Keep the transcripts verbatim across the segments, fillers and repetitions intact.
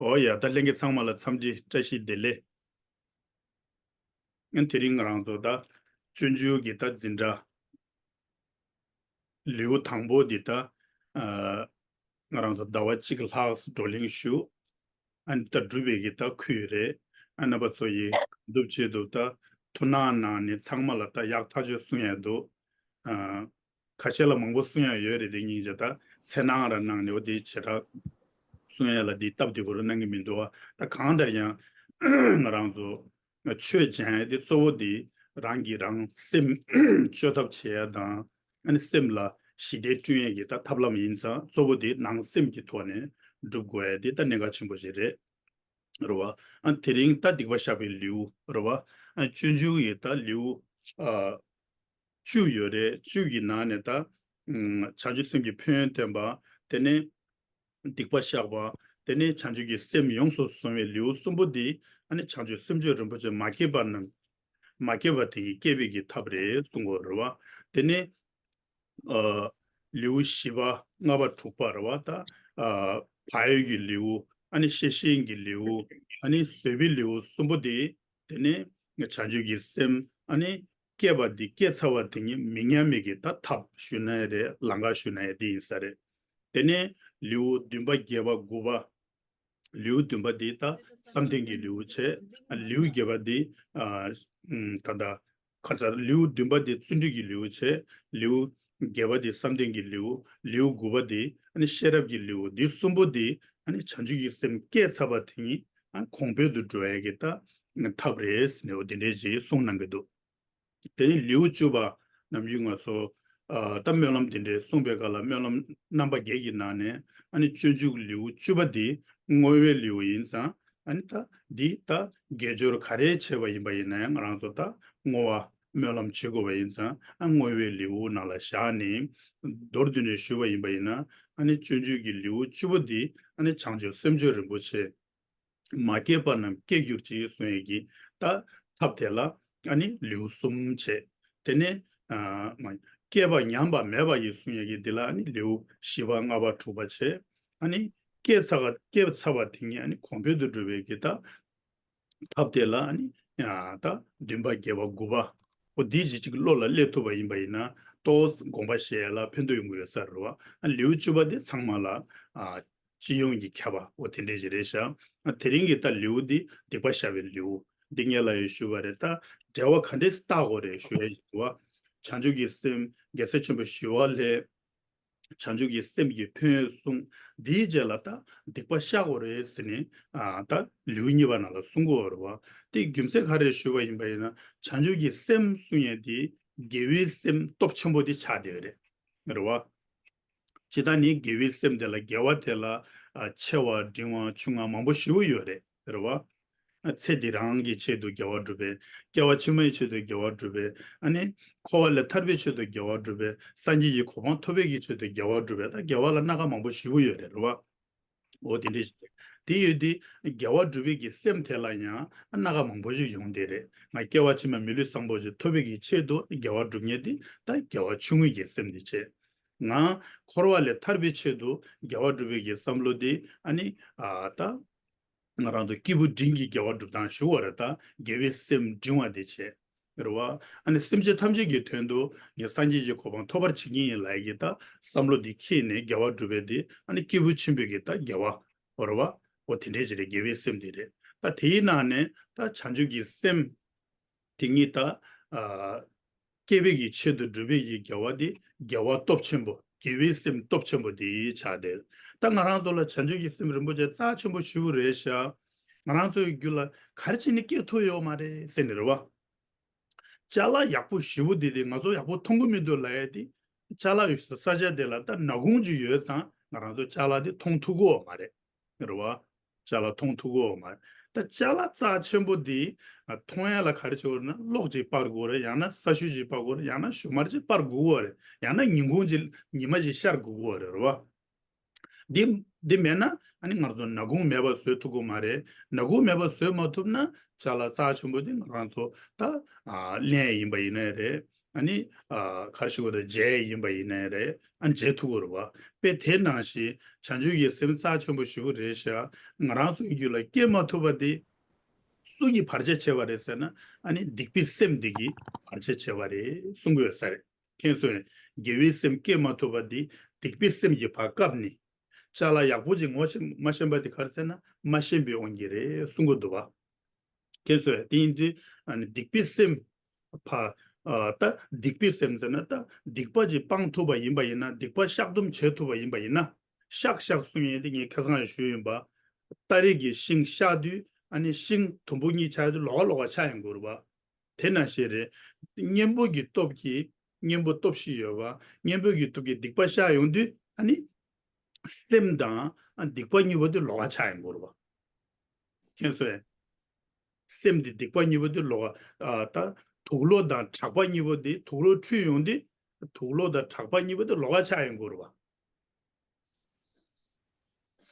ཨོ་ཡ། ད་ལྷན་རྒྱས་ཚང་མ་ལ་འཚམས་འདྲི་བཀྲ་ཤིས་བདེ་ལེགས། ཨ་དེ་རིང་ང་རང་ཚོ་ད་སྤྱོད་འཇུག་གི་ད་འཛིན་གྲྭ་ལེའུ་དང་པོ་འདི་ད་ཨ་ང་རང་ཚོ་ཟླ་བ་གཅིག་ལྷག་བགྲོ་གླེང་ཞུ། ཨ་ནི་ད་གྲུབ་པའི་གི་ད་ཁུལ་རེད། ཨ་རྣམ་པ་ཚོ་ཡིས་གང་ཐུབ་ཅི་ཐུབ་ད་ཐུགས་སྣང་གནང་ནས་ཚང་མ་ལ་ད་ཡག་ཐག་ཆོད་གསུང་ཡ་འདུག་ཨ། ཁ་ཤས་ལ་མང་པོ་གསུང་ཡ་ཡོད་རེད། དེ་སྙིང་རྗེ། ད་འཚེར་སྣང་ར་གནང་ནས་འོ་དེ་བྱེ་བྲག་གསུང་ཡ་ལ་འདི་སྟབས་བདེ་པོ་རུ་གནང་གི་མི་འདུག་ཨ། ད་གང་ལྟར་ཡང་ང་རང་ཚོ་ཆོས་སྦྱང་ཡ་དེ་གཙོ་བོ་དེ་རང་གིས་རང་སེམས་བཅོས་ཐབས་བྱེད་ཡ་དང་། ཨ་ནི་སེམས་ལ་ཞི་བདེ་བསྐྲུན་ཡ་གི་ད་ཐབས་ལམ་ཡིན་ཙང་། གཙོ་བོ་དེ་ནང་སེམས་ཀྱི་ཐོག་ནས་སྒྲུབ་དགོས་ཡ་དེ་ད་གནད་འགག་ཆེན་པོ་ཞིག་རེད། རེད་བ། ཨ་དེ་རིང་ད་སྡིག་པ་བཤགས་པའི་ལེའུ་རེད་བ། ཨ་སྤྱོད་འཇུག་གི་ད་ལེའུ་ཨ་བཅུ་ཡོད་རེད། བཅུ་གི་ནང་ནས་ད་ཨམ་བྱང་ཆུབ་སེམས་ཀྱི་ཕན་ཡོན་བསྟན་པ། དེ་ནས་སྡིག་པ་བཤགས་པ། དེ་ནས་བྱང་ཆུབ་ཀྱི་སེམས་ཡོངས་སུ་བཟུང་བའི་ལེའུ་གསུམ་པོ་འདི་ཨ་ནི་བྱང་ཆུབ་སེམས་མཆོག་རིན་པོ་ཆེ་མ་སྐྱེས་པ་རྣམས་མ་སྐྱེས་པ་དེ་ཉིད་སྐྱེ་བའི་གི་ཐབས་རེད་གསུང་གི་ཡོད་རེད་བ། དེ་ནས་ཨ་ལེའུ་བཞི་པ་ལྔ་པ་དྲུག་པ་རེད་བ། ད་ཨ་བག་ཡོད་ཀྱི་ལེའུ། ཨ་ནི་ཤེས་བཞིན་གྱི་ལེའུ། ཨ་ནི་བཟོད་པའི་ལེའུ་གསུམ་པོ་དེ། དེ་ནས་བྱང་ཆུབ་ཀྱི་སེམས་ཨ་ནི་སྐྱེས་པ་འདི་སྐྱེས་ཚར་བ་དེ་ཉིད་མི་ཉམས་མི་གི་ད་ཐབས་ཞུ་ན་ཡང་རེད། ལམ་ཁ་ཞུ་ན་ཡང་འདི་ཡིན་ས་རེད། དེ་ནས་ལེའུ་བདུན་པ་བརྒྱད་པ་དགུ་པ། ལེའུ་བདུན་པ་འདི་ད་བསམ་གཏན་གྱི་ལེའུ་བྱས། ལེའུ་བརྒྱད་པ་འདི་ཨ་ད་ད་ག་རེ་ཟེར། ལེའུ་བདུན་པ་འདི་བརྩོན་འགྲུས་ཀྱི་ལེའུ་བྱས། ལེའུ་བརྒྱད་པ་འདི་བསམ་གཏན་གྱི་ལེའུ། ལེའུ་དགུ་པ་འདི་ཨ་ནི་ཤེས་རབ་ཀྱི་ལེའུ། འདི་གསུམ་པོ་འདི་ཨ་ནི་བྱང་ཆུབ་ཀྱི་སེམས་སྐྱེས་ཚར་བ་དེ་ཉིད་ཨ་གོང་འཕེལ་དུ་འགྲོ་ཡ་གི་ད་ཐབས་རེད་ཟེར་ནས་འོ་དེ་འདྲའི་ཅིག་གསུང་གནང་གི་འདུག་དེ་ནས་ལེའུ་བཅུ་པ་ནམ་རྒྱུན་ང་ཚོ་ཨ་ད་སྨོན་ལམ་དེ་འདྲའི་གསུངས་པའི་སྐབས་ལ་སྨོན་ལམ་རྣམ་པ་བརྒྱད་ཀྱི་ནང་ནས་ཨ་ནི་སྤྱོད་འཇུག་ལེའུ་བཅུ་པ་འདི་བསྔོ་བའི་ལེའུ་ཡིན་ཙང་། ཨ་ནི་ད་འདི་ད་དགེ་སྦྱོར་ག་རེ་བྱས་པ་ཡིན་པ་ཡིན་ན་ཡང་ང་རང་ཚོ་ད་བསྔོ་བ་སྨོན་ལམ་བྱེད་དགོས་པ་ཡིན་ཙང་། ཨ་བསྔོ་བའི་ལེའུ་ནང་ལ་བཞག་ནས་མདོར་བསྡུས་ནས་ཞུས་པ་ཡིན་པ་ཡིན་ན། ཨ་ནི་སྤྱོད་འཇུག་གི་ལེའུ་བཅུ་པ་འདི་ཨ་ནི་བྱང་ཆུབ་སེམས་མཆོག་རིན་པོ་ཆེ་མ་སྐྱེས་པ་རྣམས་སྐྱེ་གྱུར་ཅིག་གསུང་ཡས་ཀྱི་ད་ཐབས་དེ་ལ་ཨ་ནི་ལེའུ་གསུམ་བྱས། དེ་ནས་ཨ་མ་སྐྱེས་པ་ཉམས་པ་མེད་པ་ཡི་གསུང་ཡས་ཀྱི་འདི་ལ་ཨ་ནི་ལེའུ་བཞི་པ་ལྔ་པ་དྲུག་པ་བྱས། ཨ་ནི་སྐྱེས་ཚར་བ་སྐྱེས་ཚར་བ་དེ་ཉིད་ཨ་ནི་གོང་འཕེལ་དུ་འགྲོ་བའི་གི་ད་ཐབས་དེ་ལ་ཨ་ནི་ཡང་ད་བདུན་པ་བརྒྱད་པ་དགུ་པ་འོ་འདི་ཅིག་ཅིག་བློ་ལ་སླེབས་ཐུབ་པ་ཡིན་པ་ཡིན་ན་ཏོག་ཙམ་དགོངས་པ་བཞེས་ཡ་ལ་ཕན་ཐོགས་ཡོང་གི་ཡོད་ས་རེད་བ། ཨ་ལེའུ་བཅུ་པ་དེ་ཚང་མ་ལ་ཨ་སྤྱི་ཡོངས་ཀྱི་ཁྱབ་པ་འོ་དེ་འདྲས་ཞིག་རེད་ཤག་ཨ་དེ་རིང་གི་ད་ལེའུ་འདི་སྡིག་པ་བཤགས་པའི་ལེའུ་འདི་སྔོན་ལ་ཡང་ཞུས་པ་རེད། ད་འགྲེལ་བ་ག་འདྲས་བལྟ་དགོས་རེད་ཞུ་ཡ་ཞིག་འདུག་བ། བྱང་ཆུབ་ཀྱི་སེམས་རྒྱལ་སྲས་ཆེན་པོ་ཞི་བ་ལྷས། བྱང་ཆུབ་ཀྱི་སེམས་ཀྱི་ཕན་ཡོན་གསུངས། འདིའི་རྗེས་ལ་ད་སྡིག་པ་བཤགས་དགོས་རེད་ཟེར་ནས་ཨ་ད་ལེའུ་གཉིས་པ་ནང་ལ་གསུང་གི་ཡོད་རེད་བ། དེ་རྒྱུ་མཚན་ག་རེ་ཞུས་པ་ཡིན་པ་ཡིན་ན། བྱང་ཆུབ་ཀྱི་སེམས་གསུང་ཡས་དེ་དགེ་བའི་སེམས་སྟོབས་ཆེན་པོ་དེ་ཆགས་བསྡད་ཡོད་རེད། རེད་བ། ཇི་ལྟར་ནི་དགེ་བའི་སེམས་དེ་ལ་དགེ་བ་དེ་ལ་ཨ་ཆེ་བ་འབྲིང་བ་ཆུང་བ་མང་པོ་ཞེ་པོ་ཡོད་རེད། རེད་བ། ཚེ་འདི་རང་གི་ཆེད་དུ་དགེ་བ་སྒྲུབ་པའི། སྐྱེ་བ་ཕྱི་མའི་ཆེད་དུ་དགེ་བ་སྒྲུབ་པའི། ཨ་ནི་འཁོར་བ་ལས་ཐར་པའི་ཆེད་དུ་དགེ་བ་སྒྲུབ་པའི། སངས་རྒྱས་ཀྱི་གོ་འཕང་ཐོབ་པའི་གི་ཆེད་དུ་དགེ་བ་སྒྲུབ་པའི། ད་དགེ་བ་ལ་སྣ་ཁ་མང་པོ་ཞེ་པོ་ཡོད་རེད། རེད་བ། འོ་དེ་འདྲ་ཞིག་རེད། དེ་ཡོད་དུས་དགེ་བ་སྒྲུབ་པའི་གི་སེམས་དེ་ལ་ཡང་སྣ་ཁ་མང་པོ་ཞིག་ཡོང་བསྡད་རེད། ང་སྐྱེ་བ་ཕྱི་མའི་མི་ལུས་བཟང་པོ་ཞིག་ཐོབ་པའི་གི་ཆེད་དུ་དགེ་བ་སྒྲུབ་མཁན་དེ་ད་དགེ་བ་ཆུང་ངུའི་གི་སེམས་དེ་བྱས། ང་འཁོར་བ་ལས་ཐར་པའི་ཆེད་དུ་དགེ་བ་སྒྲུབ་པའི་གི་བསམ་བློ་དེ་ཨ་ནི་ཨ་ད་ང་རང་ཚོ་སྐྱེས་བུ་འབྲིང་གི་དགེ་བ་སྒྲུབ་སྟངས་ཞུ་བ་རེད། ད་དགེ་བའི་སེམས་འབྲིང་བ་དེ་བྱས། རེད་བ། ཨ་ནི་སེམས་ཅན་ཐམས་ཅད་ཀྱི་དོན་དུ་ངས་སངས་རྒྱས་ཀྱི་གོ་འཕང་ཐོབ་པར་བྱེད་ཀྱི་ཡིན་ལབ་ཡ་གི་ད་བསམ་བློ་དེ་འཁྱེར་ནས་དགེ་བ་སྒྲུབ་པའི་དེ་ཨ་ནི་སྐྱེས་བུ་ཆེན་པོའི་གི་ད་དགེ་བ་རེད་བ། འོ་དེ་འདྲའི་ཅིག་རེད། དགེ་བའི་སེམས་དེ་རེད། ད་དེའི་ནང་ནས་ད་བྱང་ཆུབ་ཀྱི་སེམས་དེ་ཉིད་ད་ཨ་སྐྱེ་བའི་གི་ཆེད་དུ་སྒྲུབ་པའི་གི་དགེ་བ་དེ་དགེ་བ་སྟོབས་ཆེན་པོ། དགེ་བའི་སེམས་སྟོབས་ཆེན་པོ་དེ་ཆགས་བསྡད། ད་ང་རང་ཚོ་ལ་བྱང་ཆུབ་ཀྱི་སེམས་རིན་པོ་ཆེ་རྩ་ཆེན་པོ་ཞེ་པོ་རེད་ཤག་ང་རང་ཚོའི་རྒྱུད་ལ་ག་རེ་བྱས་ནས་སྐྱེ་ཐུབ་ཡོད་མ་རེད་ཟེར་ནས་རེད་བ། ཅ་ལག་ཡག་པོ་ཞེ་པོ་དེ་དེ་ང་ཚོ་ཡག་པོ་མཐོང་གི་མི་འདུག་ལབ་ཡ་དེ། ཅ་ལག་ཡོད་ས་ས་ཆ་དེ་ལ་ད་ནག་ཁུང་ཅིག་ཡོད་ཙང་ང་རང་ཚོ་ཅ་ལག་དེ་མཐོང་ཐུབ་ཀྱི་ཡོད་མ་རེད། རེད་བ། ཅ་ལག་མཐོང་ཐུབ་ཀྱི་ཡོད་མ་རེད། ད་ཅ་ལག་རྩ་ཆེན་པོ་དེ་ཨ་མཐོང་ཡ་ལ་ག་རེ་བྱེད་དགོས་རེད་ན། གློག་ཅིག་སྤར་དགོས་རེད། ཡང་ན་ས་ཤུན་ཅིག་སྤར་དགོས་རེད། ཡང་ན་ཞུན་མར་ཅིག་སྤར་དགོས་ཀྱི་ཡོད་རེད། ཡང་ན་ཉིན་གུང་ཅིག་ཉི་མ་ཅིག་ཤར་དགོས་ཀྱི་ཡོད་རེད། རེད་བ། འདི་འདི་མེད་ན་ཨ་ནི་ང་ཚོ་ནག་ཁུང་མེད་པ་བཟོ་ཐུབ་ཀྱི་མ་རེད། ནག་ཁུང་མེད་པ་བཟོ་མ་ཐུབ་ན་ཅ་ལག་རྩ་ཆེན་པོ་དེ་ང་རང་ཚོ་ད་ཨ་ལེན་ཡིན་པ་ཡིན་ནའི་རེད། ཨ་ནི་ཨ་ག་རེ་ཞུ་དགོས་རེད། བརྗེད་ཡིན་པ་ཡིན་ནའི་རེད། ཨ་ནི་བརྗེད་ཐུབ་ཀྱི་རེད་བ། དཔེ་དེ་ནང་བཞིན་བྱང་ཆུབ་ཀྱི་སེམས་རྩ་ཆེན་པོ་ཞེ་པོ་རེད་ཤག་ང་རང་ཚོའི་རྒྱུད་ལ་སྐྱེས་མ་ཐུབ་པ་དེ་སུ་གིས་བར་ཆད་བྱས་པ་རེད་ཟེར་ན། ཨ་ནི་སྡིག་པའི་སེམས་འདི་གིས་བར་ཆད་བྱས་པ་རེད་གསུང་གི་ཡོད་ས་རེད། མཁྱེན་སོང་ངས། དགེ་བའི་སེམས་སྐྱེས་མ་ཐུབ་པ་འདི་སྡིག་པའི་སེམས་ཀྱིས་ཕར་བཀབ་ནས། ཅ་ལག་ཡག་པོ་ཅིག་ངོ་ཤེས་མ་ཤེས་པ་དེ་ག་རེ་ཟེར་ན། མ་ཤེས་པའི་དབང་གིས་རེད་གསུང་གི་འདུག་བ། མཁྱེན་སོང་ངས། དེ་ཡིན་དུས་ཨ་ནི་སྡིག་པའི་སེམས་ཕར་ཨ་ད་སྡིག་པའི་སེམས་ཟེར་ན། ད་སྡིག་པ་ཅིག་སྤང་ཐུབ་པ་ཡིན་པ་ཡིན་ན། སྡིག་པ་བཤགས་སྡོམ་བྱེད་ཐུབ་པ་ཡིན་པ་ཡིན་ན། བཤགས་བཤགས་གསུང་ཡས་དེ་ངས་ཁ་སང་ཡང་ཞུས་ཡིན་པ། སྟ་རེ་གིས་ཤིང་བཤགས་དུས་ཨ་ནི་ཤིང་དུམ་བུ་གཉིས་ཆགས་དུས་ལོགས་ཀ་ལོགས་ཀ་ཆགས་ཡོང་གི་རེད་བ། དེ་ནང་བཞིན་རེད། གཉེན་པོ་གི་སྟོབས་ཀྱིས། གཉེན་པོ་སྟོབས་བཞི་ཡོད་པ། གཉེན་པོ་གི་སྟོབས་ཀྱིས་སྡིག་པ་བཤགས་ཡོང་དུས་ཨ་ནི་སེམས་དང་ཨ་སྡིག་པ་གཉིས་པོ་དེ་ལོགས་ཀ་ཆགས་ཡོང་གི་རེད་བ། མཁྱེན་སོང་ངས། སེམས་དེ་སྡིག་པ་གཉིས་པོ་དེ་ལོགས་ཀ་ཨ་ད་དུག་ལོག་དང་དྲེག་པ་གཉིས་པོ་དེ། དུག་ལོག་འཁྲུད་ཡོང་དུས་དུག་ལོག་དང་དྲེག་པ་གཉིས་པོ་དེ་ལོགས་ཀ་ཆགས་ཡོང་གི་རེད་བ།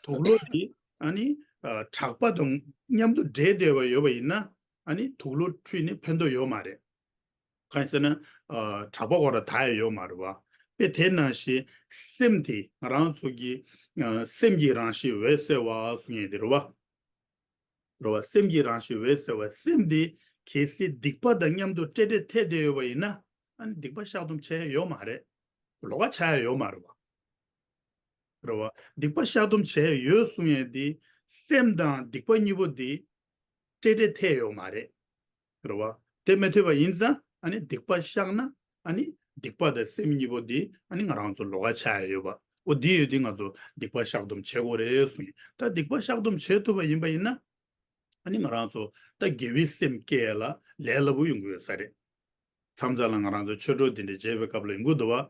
དུག་ལོག་དེ་ཨ་ནི་ཨ་དྲེག་པ་དང་མཉམ་དུ་འདྲེས་བསྡད་པ་ཡོད་པ་ཡིན་ན། ཨ་ནི་དུག་ལོག་འཁྲུད་ནས་ཕན་ཐོགས་ཡོད་མ་རེད། གང་ཡིན་ཟེར་ན། ཨ་དྲེག་པ་ཁོ་རང་དག་ཡ་ཡོད་མ་རེད་བ། དཔེ་དེ་ནང་བཞིན་སེམས་དེ་ང་རང་ཚོ་གི་ཨ་སེམས་ཀྱི་རང་བཞིན་འོད་གསལ་བ་གསུང་ཡས་དེ་རེད་བ། རེད་བ། སེམས་ཀྱི་རང་བཞིན་འོད་གསལ་བ། སེམས་དེ་གལ་སྲིད་སྡིག་པ་དང་མཉམ་དུ་འདྲེས་འདྲེས་ཐལ་བསྡད་ཡོད་པ་ཡིན་ན། ཨ་ནི་སྡིག་པ་བཤགས་སྡོམ་བྱས་ཡོད་མ་རེད། ལོགས་ཀ་ཆགས་ཡ་ཡོད་མ་རེད་བ། རེད་བ། སྡིག་པ་བཤགས་སྡོམ་བྱས་ཡོད་གསུང་ཡས་དེ། སེམས་དང་སྡིག་པ་གཉིས་པོ་དེ་འདྲེས་འདྲེས་ཐལ་ཡོད་མ་རེད། རེད་བ། དེ་མི་ཐུབ་པ་ཡིན་ཙང་ཨ་ནི་སྡིག་པ་བཤགས་ན། ཨ་ནི་སྡིག་པ་དང་སེམས་གཉིས་པོ་དེ་ཨ་ནི་ང་རང་ཚོ་ལོགས་ཀ་ཆགས་ཡ་ཡོད་པ། འོ་དེ་ཡོད་དུས་ང་ཚོ་སྡིག་པ་བཤགས་སྡོམ་བྱེད་དགོས་རེད་གསུངས་ཡིན། ད་སྡིག་པ་བཤགས་སྡོམ་བྱེད་ཐུབ་པ་ཡིན་པ་ཡིན་ན། ཨ་ནི་ང་རང་ཚོ་ད་དགེ་བའི་སེམས་སྐྱེ་ཡ་ལ་ལས་སླ་པོ་ཡོང་གི་ཡོད་ས་རེད། མཚམས་མཚམས་ལ་ང་རང་ཚོ་ཆོས་གྲོགས་དེ་འདྲ་མཇལ་བའི་སྐབས་ལ་ཡོང་གི་འདུག་བ།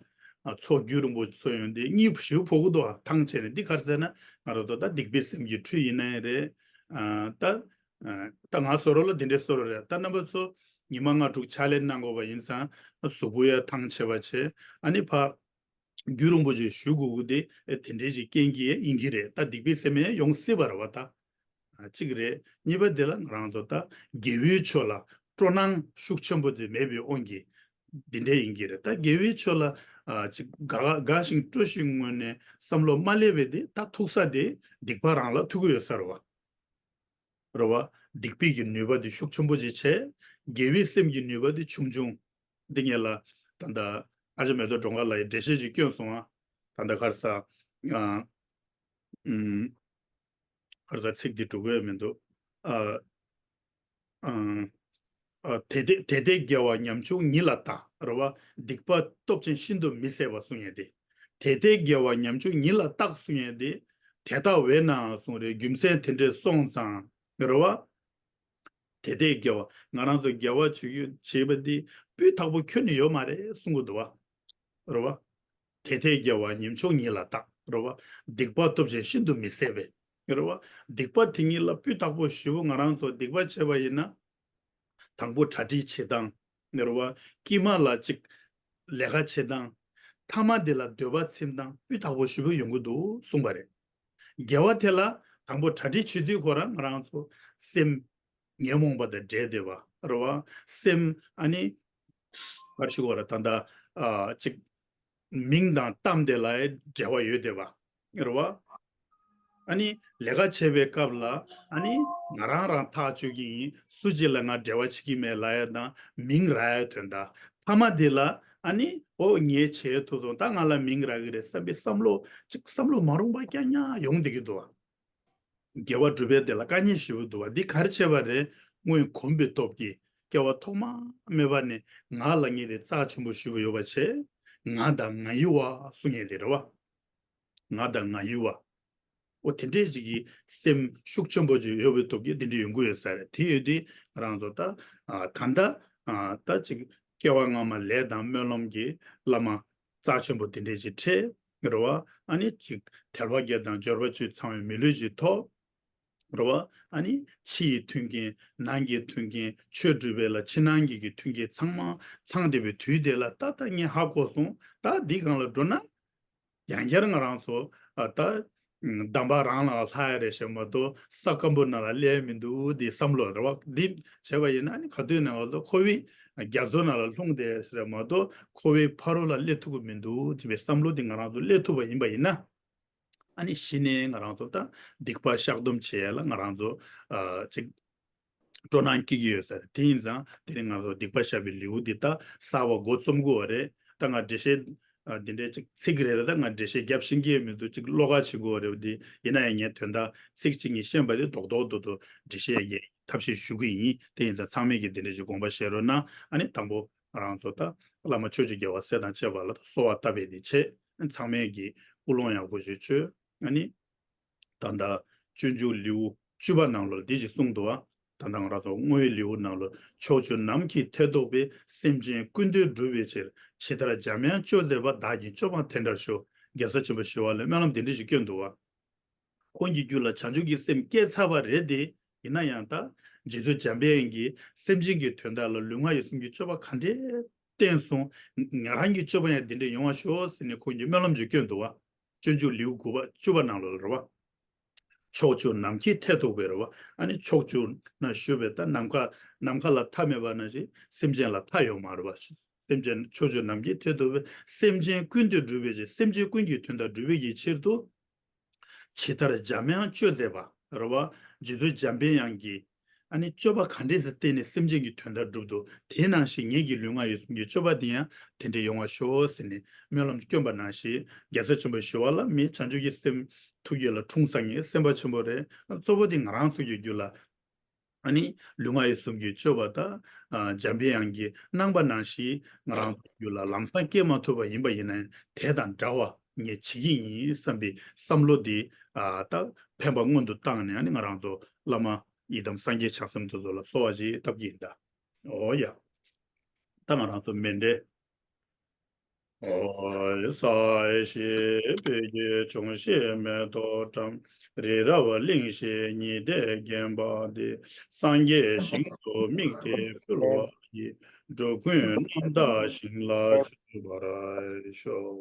ཨ་མཚོ་རྒྱུད་རིང་པོ་ཚོ་ཡོང་དུས་གཉིད་ཞེ་པོ་ཁུག་གི་འདུག་བ། ཐང་ཆད་ནས། འདི་ག་རེ་ཟེར་ན། ང་རང་ཚོ་ད་སྡིག་པའི་སེམས་ཀྱི་འཁྲུལ་ཡིན་ནའི་རེད། ཨ་ད་ཨ་ད་ང་བཟོ་རོགས་ལ་དེ་འདྲའི་བཟོ་རོགས་རེད། ད་རྣམ་པ་ཚོ་ཉི་མ་ལྔ་དྲུག་ཕྱག་ལས་གནང་དགོས་པ་ཡིན་ཙང་གཟུགས་པོ་ཡང་ཐང་ཆད་པ་བྱས། ཨ་ནི་ཕར་རྒྱུན་རིང་པོ་ཅིག་བཞུགས་དགོས་ཀྱི་དེ་དེ་འདྲའི་ཅིག་རྐྱེན་གྱིས་ཡིན་གྱི་རེད། ད་སྡིག་པའི་སེམས་ཡང་ཡོང་སྲིད་པ་རེད་བ་ད། ཨ་གཅིག་རེད། གཉིས་པ་དེ་ལ་ང་རང་ཚོ་ད་དགེ་བའི་ཕྱོགས་ལ་སྤྲོ་སྣང་ཤུགས་ཆེན་པོ་དེ་མེད་པའི་དབང་གིས་འདི་འདྲ་ཡིན་གྱི་རེད། ད་དགེ་བའི་ཕྱོགས་ལ་ཨ་ཅིག་དགའ་དགའ་ཞིང་སྤྲོ་ཞིང་ངུས་ནས་བསམ་བློ་མ་སླེབས་པའི་དེ། ད་ཐུག་ས་དེ་སྡིག་པ་རང་ལ་ཐུག་གི་ཡོད་ས་རེད་བ། རེད་བ། སྡིག་པའི་གི་ནུས་པ་དེ་ཤུགས་ཆེན་པོ་ཅིག་བྱས། དགེ་བའི་སེམས་ཀྱི་ནུས་པ་དེ་ཆུང་ཆུང་། འདི་ངས་ལ་ད་ལྟ་ཨ་ཅག་མེ་ཏོག་སྒྲོལ་དཀར་ལགས་ཀྱིས་འགྲེལ་བཤད་ཅིག་བསྐྱོན་སོང་ཨ། ད་ལྟ་ག་རེ་ཟ། ཨ་ཨུམ། ག་རེ་ཟ། ཚིག་འདི་འགྲོ་གི་མི་འདུག་ཨ་ཨ་ཨ་དེ་དེ་དེ་དེ་དགེ་བ་ཉམ་ཆུང་ཉིད་ལ་བརྟག་རེད་བ། སྡིག་པ་སྟོབས་ཆེན་ཤིན་ཏུ་མི་བཟད་པ་གསུང་ཡས་དེ། དེ་དེ་དགེ་བ་ཉམ་ཆུང་ཉིད་ལ་བརྟག་གསུང་ཡས་དེ། དེ་ལྟ་བས་ན་གསུང་རེད། རྒྱུ་མཚན་དེ་འདྲས་སོང་ཙང་རེད་བ། དེ་དེ་དགེ་བ། ང་རང་ཚོ་དགེ་བ་བྱེད་རྒྱུ་བྱེད་པ་འདི་སྤུས་དག་པོ་ཁྱོན་ནས་ཡོད་མ་རེད་གསུང་གི་འདུག་བ། རེད་བ། དེ་དེ་དགེ་བ་ཉམ་ཆུང་ཉིད་ལ་བརྟག་རེད་བ། སྡིག་པ་སྟོབས་ཆེན་ཤིན་ཏུ་མི་བཟད་པས། རེད་བ། སྡིག་པ་དེ་ཉིད་ལ་སྤུས་དག་པོ་ཞེ་པོ་ང་རང་ཚོ་སྡིག་པ་བྱས་པ་ཡིན་ན། དང་པོ་གྲ་སྒྲིག་བྱེད་སྟངས། རེད་བ། དཀྱིལ་མ་ལ་ཅིག་ལས་ཀ་བྱེད་སྟངས། ཐ་མ་དེ་ལ་འདོད་པ་ཚིམ་སྟངས་སྤུས་དག་པོ་ཞེ་པོ་ཡོང་གི་འདུག་གསུངས་པ་རེད། དགེ་བ་དེ་ལ་དང་པོ་གྲ་སྒྲིག་བྱེད་དུས་ཁོ་རང་ང་རང་ཚོ་སེམས་ཉོན་མོངས་པ་དང་འདྲེས་བསྡད་པ་རེད་བ། སེམས་ཨ་ནི་ག་རེ་ཞུ་དགོས་རེད། ད་ལྟ་ཨ་ཅིག་མིང་དང་གཏམ་དེ་ལ་འབྲེལ་བ་ཡོད་བསྡད་པ་རེད་བ། ཨ་ནི་ལས་ཀ་བྱེད་པའི་སྐབས་ལ་ཨ་ནི་ང་རང་རང་ཐག་གཅོད་ཀྱི་ཡིན། སུ་གཅིག་ལ་ང་འབྲེལ་བ་བྱེད་ཀྱི་མེད་ལབ་ཡ་དང་མིང་རག་ཡ་དོན་དག་ཐ་མ་དེ་ལ་ཨ་ནི་ཨོ་ངས་བྱས་ཐུབ་སོང་། ད་ང་ལ་མིང་རག་གི་རེད་བསམ་པའི་བསམ་བློ་ཅིག་བསམ་བློ་མ་རུང་པ་རྐྱང་རྐྱང་ཡོང་བསྡད་ཀྱི་འདུག་བ། དགེ་བ་སྒྲུབ་པའི་དེ་ལ་དཀའ་ངལ་ཞེ་པོ་འདུག་བ། འདི་ག་རེ་བྱས་པ་རེད། སྔོན་གོམས་པའི་སྟོབས་ཀྱིས་སྐྱེ་བ་ཐོག་མ་མེད་པ་ནས་ང་ལབ་མཁན་དེ་རྩ་ཆེན་པོ་ཞེ་པོ་ཡོད་པ་བྱས། ང་དང་ང་ཡི་བ་གསུང་མཁན་དེ་རེད་བ། ང་དང་ང་ཡི་བ། འོ་དེ་འདྲས་ཅིག་གི་སེམས་ཤུགས་ཆེན་པོ་ཅིག་ཡོད་པའི་སྟོབས་ཀྱིས་དེ་འདྲས་ཡོང་གི་ཡོད་ས་རེད། དེ་ཡོད་དུས་ང་རང་ཚོ་ད་ཨ་ད་ལྟ་ཨ་ད་ཅིག་སྐྱེ་བ་སྔ་མ་ལས་དང་སྨོན་ལམ་གྱི་བླ་མ་རྩ་ཆེན་པོ་དེ་འདྲས་ཅིག་འཕྲད་རེད་བ། ཨ་ནི་ཅིག་དལ་བ་བརྒྱད་དང་འབྱོར་པ་བཅུ་ཚང་བའི་མི་ལུས་ཅིག་ཐོབ་རེད་བ། ཨ་ནི་ཕྱི་ཡི་མཐུན་རྐྱེན་ནང་གི་མཐུན་རྐྱེན་ཆོས་སྒྲུབ་པའི་ལ་ཕྱི་ནང་གི་གི་མཐུན་རྐྱེན་ཚང་མ་ཚང་བསྡད་པའི་དུས་དེ་ལ་ད་ལྟ་ངས་ཧ་གོ་སོང་། ད་འདི་སྒང་ལ་འགྲོ་ན། ཡང་བསྐྱར་ང་རང་ཚོ་ཨ་ད་ འདམ་བག་རང་ལ་ལྷག་ཡ་རེད་ཞེས་མ་གཏོགས་ས་སྐམ་པོ་ནང་ལ་སླེབས་མི་འདུག་འདི་བསམ་བློ་རེད་བ། འདི་བྱས་པ་ཡིན་ན་ནི་ག་དུས་ནས་བ་ཚོ་ཁོ་བོའི་རྒྱ་མཚོ་ནང་ལ་ལྷུང་བསྡད་ཞེས་མ་གཏོགས་ཁོ་བོའི་ཕ་རོལ་ལ་སླེབས་ཐུབ་ཀྱི་མི་འདུག་ཅེས་པའི་བསམ་བློ་འདི་ང་རང་ཚོ་སླེབས་ཐུབ་པ་ཡིན་པ་ཡིན་ན། ཨ་ནི་གཞི་ནས་ང་རང་ཚོ་ད་སྡིག་པ་བཤགས་སྡོམ་བྱེད་ཡ་ལ་ང་རང་ཚོ་ཨ་ཅིག་སྤྲོ་སྣང་སྐྱེ་གི་ཡོད་ས་རེད། དེ་ཡིན་ཙང་དེ་རིང་ང་ཚོ་སྡིག་པ་བཤགས་པའི་ལེའུ་འདི་ད་གསར་པ་འགོ་རྩོམ་དགོས་པ་རེད། ད་ང་འགྲེལ་བཤད་ཨ་འདི་འདྲའི་ཅིག་ཚིག་རེ་རེ་ད་ང་འགྲེལ་བཤད་རྒྱབ་ཤེས་ཀྱི་ཡོད་མི་འདུག་ཅིག་བློ་ཁ་བྱེད་དགོས་པ་རེད། འདི་ཡིན་ན་ཡང་ངས་དོན་དག་ཚིག་གཅིག་གཉིས་ཤེས་པ་དེ་རྡོག་རྡོག་རྡོག་རྡོག་འགྲེལ་བཤད་རྒྱག་ཐབས་ཤེས་ཞུ་གི་ཡིན། དེ་ཡིན་ཙང་ཚང་མས་ཀྱི་འདི་འདྲའི་ཅིག་དགོངས་པ་བཞེས་རོགས་གནང་། ཨ་ནི་དང་པོ་ང་རང་ཚོ་ད་བླ་མ་ཕྱོགས་བཅུའི་རྒྱལ་བ་སྲས་དང་བཅས་པ་ལ་གསོལ་བ་བཏབ་པའི་དེ་བྱས། ཚང་མས་ཀྱི་སྐུལ་སློང་ཡག་པོ་ཞིག་བྱོས། ཨ་ནི། ད་ལྟ་སྤྱོད་འཇུག་ལེའུ་བཅུ་པ་ནང་ལོགས་འདི་ཞིག་གསུངས་འདུག་བ། ད་ལྟ་ང་རང་ཚོ་བསྔོ་བའི་ལེའུ་ནང་ལོགས་ཕྱོགས་བཅུ་ནམ་མཁའི་མཐས་གཏུགས་པའི་སེམས་ཅན་ཀུན་འདུལ་སྒྲུབ་པའི་ཕྱིར། ཇི་ལྟར་འཇམ་དབྱངས་སྤྱོད་མཛད་པ། བདག་གིས་སྤྱོད་པ་དེ་འདྲར་ཤོག་རྒྱལ་སྲས་ཆེན་པོ་ཞི་བ་ལྷས་སྨོན་ལམ་འདི་འདྲ་ཞིག་བསྐྱོན་འདུག་བ། ཁོང་གི་རྒྱུད་ལ་བྱང་ཆུབ་ཀྱི་སེམས་སྐྱེས་ཚར་བ་རེད་དེ། ཡིན་ན་ཡང་ད་རྗེ་བཙུན་འཇམ་དཔལ་དབྱངས་ཀྱིས་སེམས་ཅན་གྱི་དོན་དག་ལ་ལུས་ངག་ཡིད་གསུམ་གྱི་སྤྱོད་པ་ག་འདྲས་བསྟན་སོང་། ང་རང་གི་སྤྱོད་པ་ཡང་འདི་འདྲས་ཡོང་བ་ཤོག་ཟེར་ནས་ཁོང་གིས་སྨོན་ལམ་ཅིག་བསྐྱོན་འདུག་བ། སྤྱོད་འཇུག་ལེའུ་དགུ་པ་བཅུ་པ་ནང་ལོགས་ལ་རེད་བ། ཕྱོགས་བཅུ་ནམ་མཁའི་མཐས་གཏུགས་པའི་རེད་བ། ཨ་ནི་ཕྱོགས་བཅུ་ན་བཞུགས་པའི་ད་ནམ་མཁའ་ནམ་མཁའ་ལ་མཐའ་མེད་པ་ནང་བཞིན་སེམས་ཅན་ལ་མཐའ་ཡོད་མ་རེད་བ། སེམས་ཅན་ཕྱོགས་བཅུ་ནམ་མཁའི་མཐས་གཏུགས་པའི་སེམས་ཅན་ཀུན་ཏུ་སྒྲུབ་པའི་ཕྱིར། སེམས་ཅན་ཀུན་གྱི་དོན་དག་སྒྲུབ་པའི་གི་ཕྱིར་དུ། ཇི་ལྟར་འཇམ་དབྱངས་སྤྱོད་མཛད་པ། རེད་བ། རྗེ་བཙུན་འཇམ་དཔལ་དབྱངས་ཀྱིས་ཨ་ནི་སྤྱོད་པ་ག་འདྲས་སེ་བསྟན་ནས་སེམས་ཅན་གྱི་དོན་དག་བསྒྲུབས་འདུག་དེ་ནང་བཞིན་ངེད་ཀྱི་ལུས་ངག་ཡིད་གསུམ་གྱི་སྤྱོད་པ་འདི་ཡང་དེ་འདྲས་ཡོང་བ་ཤོག་ཟེར་ནས་སྨོན་ལམ་བསྐྱོན་པ་ནང་བཞིན། རྒྱལ་སྲས་ཆེན་པོ་ཞི་བ་ལྷ་མི་བྱང་ཆུབ་ཀྱི་སེམས་ཐུགས་རྒྱུད་ལ་འཁྲུངས་ས་ངེས་སེམས་དཔའ་ཆེན་པོ་རེད། གཙོ་བོ་དེ་ང་རང་ཚོ་གི་རྒྱུད་ལ་ཨ་ནི་ལུས་ངག་ཡིད་གསུམ་གྱི་སྤྱོད་པ་དང་། ཨ། འཇམ་པའི་དབྱངས་ཀྱིས་གནང་བ་ནང་བཞིན་ང་རང་ཚོ་རྒྱུད་ལ་ལམ་སང་སྐྱེས་མ་ཐུབ་པ་ཡིན་པ་ཡིན་ན་ཡང་དེ་དང་འདྲ་བ་ངས་བྱེད་ཀྱི་ཡིན་བསམ་པའི་བསམ་བློ་འདི། ཨ། ད་འཕེན་པ་སྔོན་དུ་བཏང་ནས་ཨ་ནི་ང་རང་ཚོ་བླ་མ་ཡི་དམ་སངས་རྒྱས་ཆགས་སེམས་དེ་ཚོ་ལ་གསོལ་བ་ཞིག་བཏབ་ཀྱི་ཡིན་ད། འོ་ཡ། ད་ང་རང་ཚོ་མཎྜལ། ཨོ། ས་གཞི་སྤོས་ཀྱི་འབྱུང་བཞི་མེ་ཏོག་བཀྲམ། རི་རབ་གླིང་བཞི་ཉི་ཟླས་བརྒྱན་པ་འདི། སངས་རྒྱས་ཞིང་དུ་དམིགས་ཏེ་ཕུལ་བ་ཡི། འགྲོ་ཀུན་རྣམ་དག་ཞིང་ལ་སྤྱོད་པར་ཤོག་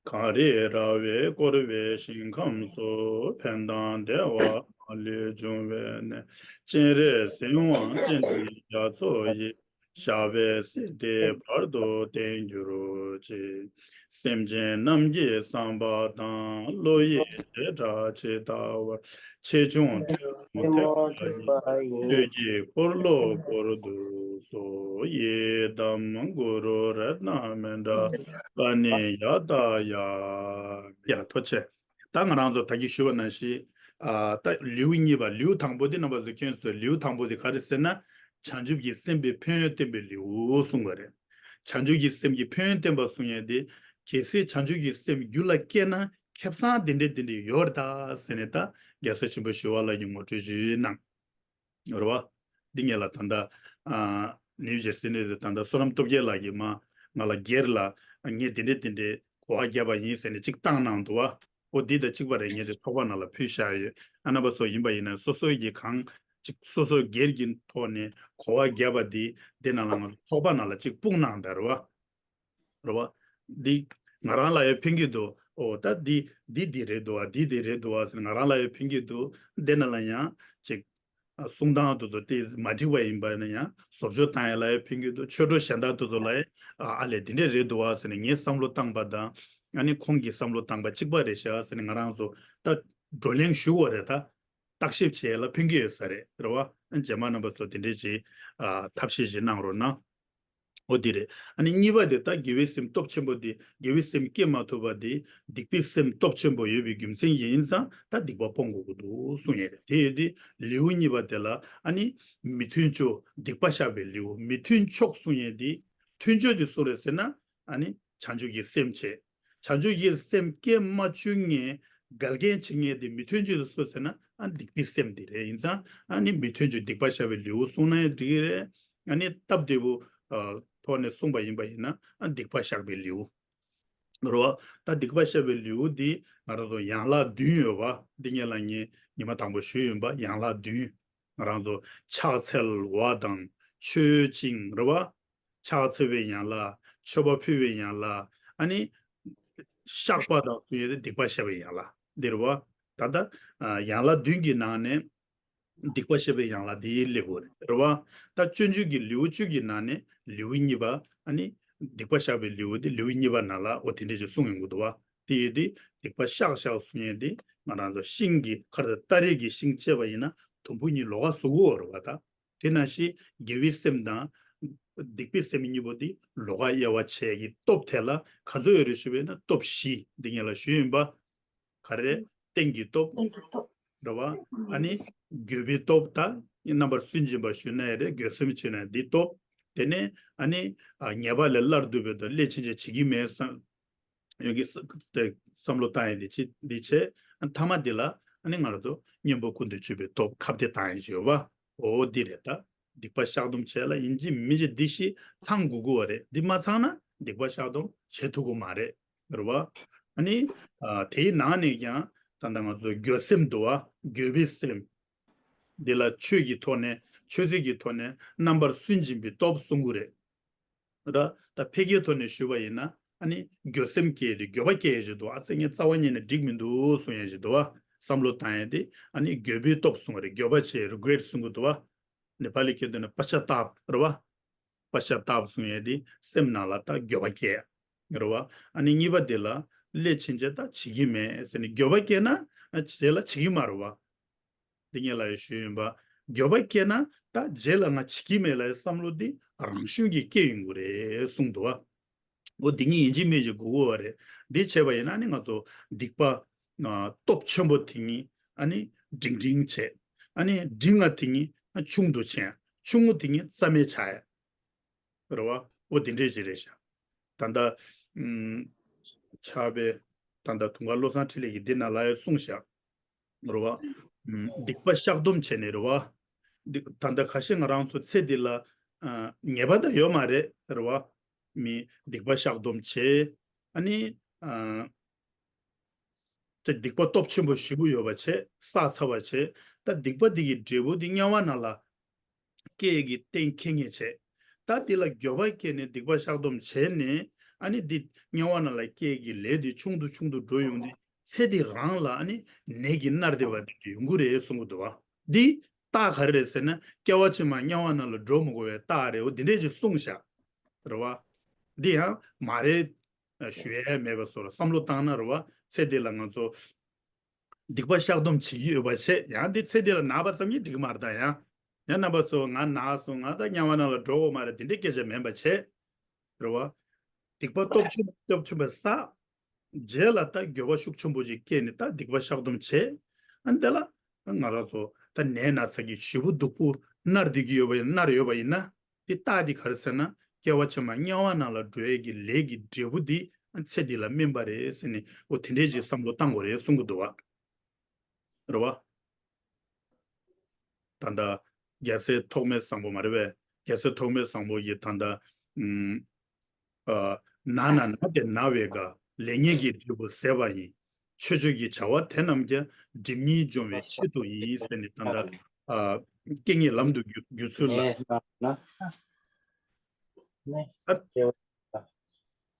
གངས་རི་ར་བས་བསྐོར་བའི་ཞིང་ཁམས་སུ། ཕན་དང་བདེ་བ་མ་ལུས་འབྱུང་བའི་གནས། སྤྱན་རས་གཟིགས་དབང་ཅན་གྱི་རྒྱ་མཚོ་ཡི། ཞབས་པད་སྲིད་མཐའི་བར་དུ་བརྟན་གྱུར་ཅིག་སེམས་ཅན་རྣམས་ཀྱི་བསམ་པ་དང་། བློ་ཡི་བྱེ་བྲག་ཇི་ལྟ་བར། ཆེ་ཆུང་ཐུན་མོང་ཐེག་པ་ཉིད། ཆོས་ཀྱི་འཁོར་ལོ་བསྐོར་དུ་གསོལ། ཡི་དམ་གུ་རུ་རཏྣ་མཎྜལ་ཀ་ནི་ཡ་ཏཱ་ཡ། ཡ་ཐུགས་རྗེ་ཆེ། ད་ང་རང་ཚོ་ད་གིན་ཞུས་པ་ནང་བཞིན། ཨ། ད་ལེའུ་གཉིས་པ། ལེའུ་དང་པོ་འདི་རྣམ་པ་ཚོས་མཁྱེན་སོང་། ལེའུ་དང་པོ་འདི་ག་རེ་ཟེར་ན། བྱང་ཆུབ་ཀྱི་སེམས་དཔའི་ཕན་ཡོན་བསྟན་པའི་ལེའུ་གསུངས་པ་རེད། བྱང་ཆུབ་ཀྱི་སེམས་ཀྱི་ཕན་ཡོན་བསྟན་པ་གསུང་ཡས་དེ། གལ་སྲིད་བྱང་ཆུབ་ཀྱི་སེམས་རྒྱུད་ལ་སྐྱེས་ན་ཁེ་བཟང་དེ་འདྲས་དེ་འདྲས་ཡོད་རེད་ད་ཟེར་ནས་ད་རྒྱལ་སྲས་ཆེན་པོ་ཞི་བ་ལྷ་གིས་ངོ་སྤྲོད་ཞུས་གནང་། རེད་བ། འདི་ངེད་ལ་ད་ལྟ། ཨ། ནིའུ་ཇར་སི་ནས་ད་ལྟ་བསོད་ནམས་སྟོབས་རྒྱལ་ལགས་ཀྱིས་མ་ང་ལ་སྒེར་ལ་ངས་དེ་འདྲས་དེ་འདྲས་གོ་བ་བརྒྱབ་པ་ཡིན་ཟེར་ནས་ཅིག་བཏང་གནང་འདུག་བ། ཨོ་འདི་དང་གཅིག་པ་རེད། ངས་དེ་ཚོགས་པ་ནང་ལ་ཕུལ་བཞག་ཡོད། ཨ་རྣམ་པ་ཚོ་ཡིན་པ་ཡིན་ན་སོ་སོའི་གི་གང་ཅིག་སོ་སོ་སྒེར་གྱི་ཐོག་ནས་གོ་བ་བརྒྱབ་པ་འདི་འདི་ནང་ལ་ང་ཚོ་ཚོགས་པ་ནང་ལ་ཅིག་སྤུངས་གནང་དང་རེད་བ། རེད་བ། འདི་ང་རང་ལ་ཡང་ཕན་གྱི་འདུག་ཨོ་ད་འདི་འདི་འདི་རེད་འདུག་བ། འདི་འདི་རེད་འདུག་བ་ཟེར་ང་རང་ལ་ཡང་ཕན་གྱི་འདུག་འདི་ནང་ལ་ཡང་ཅིག་ཨ། གསུང་སྟངས་དེ་ཚོ་དེ་མ་འགྲིག་པ་ཡིན་པ་ན་ཡང་བཟོ་བཅོས་བཏང་ཡ་ལ་ཡང་ཕན་གྱི་འདུག་ཆོས་གྲོགས་གཞན་དག་དེ་ཚོ་ལ་ཡང་ཨ་ཨ་ལས་དེ་འདྲས་རེད་འདུག་བ་ཟེར་ནས་ངས་བསམ་བློ་བཏང་པ་དང་། ཨ་ནི་ཁོང་གིས་བསམ་བློ་བཏང་པ་གཅིག་པ་རེད་ཤག་ཟེར་ནས་ང་རང་ཚོ་ད་བགྲོ་གླེང་ཞུ་དགོས་རེད་ད། བརྟག་ཞིབ་བྱེད་ཡ་ལ་ཕན་གྱི་ཡོད་ས་རེད། རེད་བ། རྗེས་མ་རྣམ་པ་ཚོ་དེ་འདྲས་ཅིག་ཨ་ཐབས་ཤེས་ཅིག་གནང་རོགས་གནང་། འོ་དེ་རེད། ཨ་ནི་གཉིས་པ་དེ་ད་དགེ་བའི་སེམས་སྟོབས་ཆེན་པོ་དེ། དགེ་བའི་སེམས་སྐྱེ་མ་ཐུབ་པ་དེ་སྡིག་པའི་སེམས་སྟོབས་ཆེན་པོ་ཡོད་པའི་རྒྱུ་མཚན་ཡིན་ཙང་ད་སྡིག་པ་སྤོང་དགོས་ཀྱི་འདུག་གསུངས་ཡོད་རེད། དེ་ཡོད་དེ་ལེའུ་གཉིས་པ་དེ་ལ་ཨ་ནི་མི་མཐུན་ཕྱོགས་སྡིག་པ་བཤགས་པའི་ལེའུ། མི་མཐུན་ཕྱོགས་གསུངས་ཡོད་དེ། མཐུན་ཕྱོགས་དེ་སུ་རེད་ཟེར་ན་ཨ་ནི་བྱང་ཆུབ་ཀྱི་སེམས་བྱས། བྱང་ཆུབ་ཀྱི་སེམས་སྐྱེ་མ་བཅུག་མཁན་འགལ་རྐྱེན་བྱེད་མཁན་དེ་མི་མཐུན་ཕྱོགས་དེ་སུ་ཟེར་ན་ཨ་སྡིག་པའི་སེམས་དེ་རེད། ཡིན་ཙང་ཨ་ནི་མི་མཐུན་ཕྱོགས་སྡིག་པ་བཤགས་པའི་ལེའུ་གསུངས་ན་ཡང་འགྲིག་གི་རེད། ཨ་ནི་སྟབས་བདེ་པོ་ཨ་ཐོག་ནས་གསུངས་པ་ཡིན་པ་ཡིན་ན་ཨ་སྡིག་པ་བཤགས་པའི་ལེའུ། རེད་བ། ད་སྡིག་པ་བཤགས་པའི་ལེའུ་འདི་ང་རང་ཚོ་ཡན་ལག་བདུན་ཡོད་པ་འདི་ངེད་ལ་ངས་ཉི་མ་དང་པོ་ཞུས་ཡིན་པ། ཡན་ལག་བདུན། ང་རང་ཚོ་ཕྱག་འཚལ་བ་དང་མཆོད་ཅིང་། རེད་བ། ཕྱག་འཚལ་བའི་ཡན་ལག་མཆོད་པ་ཕུལ་བའི་ཡན་ལག་ཨ་ནི་ བཤགས་པ་དང་གསུང་ཡས་དེ་སྡིག་པ་བཤགས་པའི་ཡན་ལག་འདི་རེད་བ། ད་ལྟ་ཨ་ཡན་ལག་བདུན་གྱི་ནང་ནས་སྡིག་པ་བཤགས་པའི་ཡན་ལག་འདི་སླེབས་ཡོད་རེད་བ། ད་སྤྱོད་འཇུག་གི་ལེའུ་བཅུ་གི་ནང་ནས་ལེའུ་གཉིས་པ། ཨ་ནི་སྡིག་པ་བཤགས་པའི་ལེའུ་དེ་ལེའུ་གཉིས་པ་ནང་ལ་འོ་དེ་འདྲས་ཅིག་གསུངས་ཡོང་གི་འདུག་བ། དེ་ཡོད་དེ་སྡིག་པ་བཤགས་བཤགས་གསུང་ཡས་དེ་ང་རང་ཚོ་ཤིང་གི་ཁར་དང་སྟ་རེ་གི་ཤིང་བཅད་པ་ཡིན་ན་དུམ་བུ་གཉིས་ལོགས་ཀ་བཟོ་གི་ཡོད་རེད་བ་ད། དེ་ནང་བཞིན་དགེ་བའི་སེམས་དང་སྡིག་པའི་སེམས་གཉིས་པོ་དེ་ལོགས་ཀ་དབྱེ་བ་ཕྱེ་ཡས་ཀྱི་སྟོབས་དེ་ལ་ག་ཚོད་ཡོད་རེད་ཞུས་པ་ཡིན་ན་སྟོབས་བཞི་འདི་ངས་ལ་ཞུས་ཡིན་པ། ག་རེ། རྟེན་གྱི་སྟོབས། རྟེན་གྱི་སྟོབས། རེད་བ། ཨ་ནི་འགྱོད་པའི་སྟོབས་དང་རྣམ་པར་སུན་འབྱིན་པ་ཞུས་ན་ཡང་རེད། འགྱོད་སེམས་ཞུས་ན་འདི་སྟོབས། དེ་ནས་ཨ་ནི་ཨ་ཉེས་པ་ལས་སླར་འདུ་བའི་དོན་སླད་ཕྱིན་ཆད་བྱེད་ཀྱི་མེད་བསམ་ཡོད་ཀྱི་ས་དེ་བསམ་བློ་བཏང་ཡས་འདི་བྱེད་འདི་བྱེད། ཨ་མཐའ་མ་འདི་ལ་ཨ་ནི་ང་རང་ཚོ་གཉེན་པོ་ཀུན་ཏུ་སྤྱོད་པའི་སྟོབས་ཁ་གཏད་བཏང་ཡས་ཡོད་བ། འོ་འདི་རེད་ད། སྡིག་པ་བཤགས་སྡོམ་བྱས་ལ་ཡིན་གཅིག་མིན་གཅིག་འདི་བཞི་ཚང་དགོས་ཀྱི་བ་རེད། འདི་མ་ཚང་ན་སྡིག་པ་བཤགས་སྡོམ་བྱེད་ཐུབ་ཀྱི་མ་རེད། རེད་བ། ཨ་ནི་ཨ་དེའི་ནང་ནས་ཀྱང་ད་ལྟ་ང་ཚོ་འགྱོད་སེམས་འདུག་བ། འགྱོད་པའི་སེམས། འདི་ལ་ཆོས་ཀྱི་ཐོག་ནས་ཆོས་སྲིད་ཀྱི་ཐོག་ནས་རྣམ་པར་སུན་འབྱིན་པའི་སྟོབས་གསུང་གི་རེད། ར་ད་ཕལ་སྐད་ཐོག་ནས་ཞུས་པ་ཡིན་ན་ཨ་ནི་འགྱོད་སེམས་སྐྱེས་ཏེ་འགྱོད་པ་སྐྱེ་ཡས་ཞིག་འདུག་ཨ་ཙི་ངས་རྩ་བ་ཉིད་ནས་འགྲིག་མི་འདུག་གསུང་ཡས་ཞིག་འདུག་བ། བསམ་བློ་བཏང་ཡས་དེ་ཨ་ནི་འགྱོད་པའི་སྟོབས་གསུང་བ་རེད། འགྱོད་པ་བྱེད་རི་གྷི་རེ་ཊི་གསུང་གི་འདུག་བ། ནེ་པ་ལི་སྐད་དུ་ནས་པ་ཤ་ཏཱབ་རེད་བ། པ་ཤ་ཏཱབ་གསུང་ཡས་དེ་སེམས་ནང་ལ་ད་འགྱོད་པ་སྐྱེ་ཡ་རེད་བ། ཨ་ནི་གཉིས་པ་དེ་ལ་སླད་ཕྱིན་ཆད་ད་བྱེད་ཀྱི་མེད་ཟེར་ནས་འགྱོད་པ་སྐྱེས་ན་ཨ་རྗེས་ལ་བྱེད་ཀྱི་མ་རེད་བ། འདི་ངས་ལ་ཡང་ཞུས་ཡིན་པ། འགྱོད་པ་སྐྱེས་ན་ད་རྗེས་ལ་ང་བྱེད་ཀྱི་མེད་ལ་ཡང་བསམ་བློ་འདི་རང་བཞིན་གྱིས་སྐྱེ་ཡོང་གི་རེད་གསུངས་འདུག་བ། འོ་འདི་གཉིས་ཡིན་གཅིག་མིན་གཅིག་དགོས་ཀྱི་བ་རེད། འདི་བྱས་པ་ཡིན་ན་ནི་ང་ཚོ་སྡིག་པ་ཨ་སྟོབས་ཆེན་པོ་དེ་གཉིས་ཨ་ནི་འབྲིང་འབྲིང་བྱས། ཨ་ནི་འབྲིང་ང་དེ་གཉིས་ཨ་ཆུང་དུ་ཕྱིན། ཆུང་ངུ་དེ་གཉིས་རྩ་མེད་ཆགས་ཡ། རེད་བ། འོ་དེ་འདྲས་ཅིག་རེད་ཤག་ད་ལྟ་ཨུམ་ཆགས་པའི་ད་ལྟ་དུང་དཀར་བློ་བཟང་འཕྲིན་ལས་ཀྱིས་འདི་ནང་ལ་ཡང་གསུངས་ཤག་རེད་བ། ཨུམ་སྡིག་པ་བཤགས་སྡོམ་བྱས་ནས་རེད་བ། འདི་ད་ལྟ་ཁ་ཤས་ང་རང་ཚོ་ཚེ་འདི་ལ་ཨ་ཉེས་པ་ད་ཡོད་མ་རེད་རེད་བ། མི་སྡིག་པ་བཤགས་སྡོམ་བྱས། ཨ་ནི་ཨ་དེ་སྡིག་པ་སྟོབས་ཆེན་པོ་ཞེ་པོ་ཡོད་པ་བྱས་བསགས་ཚར་བ་བྱས། ད་སྡིག་པ་འདི་གི་འབྲས་བུ་འདི་དམྱལ་བ་ནང་ལ་སྐྱེ་ཡས་ཀྱི་རྟེན་འཁྱེར་མཁན་བྱས། ད་འདི་ལ་འགྱོད་པ་སྐྱེས་ནས་སྡིག་པ་བཤགས་སྡོམ་བྱས་ནས་ཨ་ནི་འདི་དམྱལ་བ་ནང་ལ་སྐྱེ་ཡས་ཀྱི་ལས་འདི་ཆུང་དུ་ཆུང་དུ་འགྲོ་ཡོང་དུས་ཚེ་འདི་རང་ལ་ཨ་ནི་ནད་ཀྱིས་མནར་བསྡད་པ་འདི་ཡོང་གི་རེད་གསུང་གི་འདུག་བ། འདི་རྟགས་ག་རེ་རེད་ཟེར་ན་སྐྱེ་བ་ཕྱི་མ་དམྱལ་བ་ནང་ལ་འགྲོ་མི་དགོས་པའི་རྟགས་རེད། འོ་འདི་འདྲས་ཅིག་གསུངས་ཤག་རེད་བ། འདི་ཡང་མ་རེད། ཞུ་ཡས་མེད་པ་བཟོ་ལ་བསམ་བློ་བཏང་ན་རེད་བ། ཚེ་འདི་ལ་ང་ཚོ་སྡིག་པ་བཤགས་སྡོམ་བྱེད་ཀྱི་ཡོད་པ་བྱས། ཡང་འདི་ཚེ་འདི་ལ་ན་བ་ཙམ་གྱིས་འགྲིག་མ་རེད་ད། ཡང་ཡང་རྣམ་པ་ཚོ་ང་ན་སོང་ང་ད་དམྱལ་བ་ནང་ལ་འགྲོ་དགོས་མ་རེད་འདི་འདྲའི་སྐད་ཆ་མིན་པ་བྱས། རེད་བ། སྡིག་པ་སྟོབས་ཆེན་སྟོབས་ཆེན་པོ་བསགས། རྗེས་ལ་ད་འགྱོད་པ་ཤུགས་ཆེན་པོ་ཅིག་སྐྱེས་ནས་ད་སྡིག་པ་བཤགས་སྡོམ་བྱས། ཨ་འདི་ལ་ང་རང་ཚོ་ད་ནད་ན་ཚ་གི་ཞེ་པོ་སྡུག་པོ་མནར་བསྡད་ཀྱི་ཡོད་པ་ཡིན་མནར་ཡོད་པ་ཡིན་ན། འདི་རྟགས་འདི་ག་རེ་ཟེར་ན་སྐྱེ་བ་ཕྱི་མ་དམྱལ་བ་ནང་ལ་འགྲོ་ཡས་ཀྱི་ལས་ཀྱི་འབྲས་བུ་འདི་ཚེ་འདི་ལ་སྨིན་པ་རེད་ཟེར་ནས་འོ་དེ་འདྲས་ཅིག་བསམ་བློ་བཏང་དགོས་རེད་གསུང་གི་འདུག་བ། རེད་བ། ད་ལྟ་རྒྱལ་སྲས་ཐོགས་མེད་བཟང་པོ་མ་རེད་པས། རྒྱལ་སྲས་ཐོགས་མེད་བཟང་པོ་ཡིས་ད་ལྟ་ཨུམ། ཨ་ན་ན་ན་སྟེ་ན་བའི་དགའ། ལེགས་ཉེས་ཀྱི་འབྲས་བུ་ཟད་པ་ཡིན། ཆོས་སྤྱོད་ཀྱི་བྱ་བ་དེ་རྣམས་ཀྱང་། སྒྲིབ་གཉིས་སྦྱོང་བའི་ཆེད་དུ་ཡིན་ཟེར་ནས་ད་ལྟ་ཨ་རྐྱེན་ངན་ལམ་དུ་བསྒྱུར་བསྒྱུར་ཚུལ་ལ། ཨེ་ན་ན། ནས་ཨ་སྐྱེ་བ།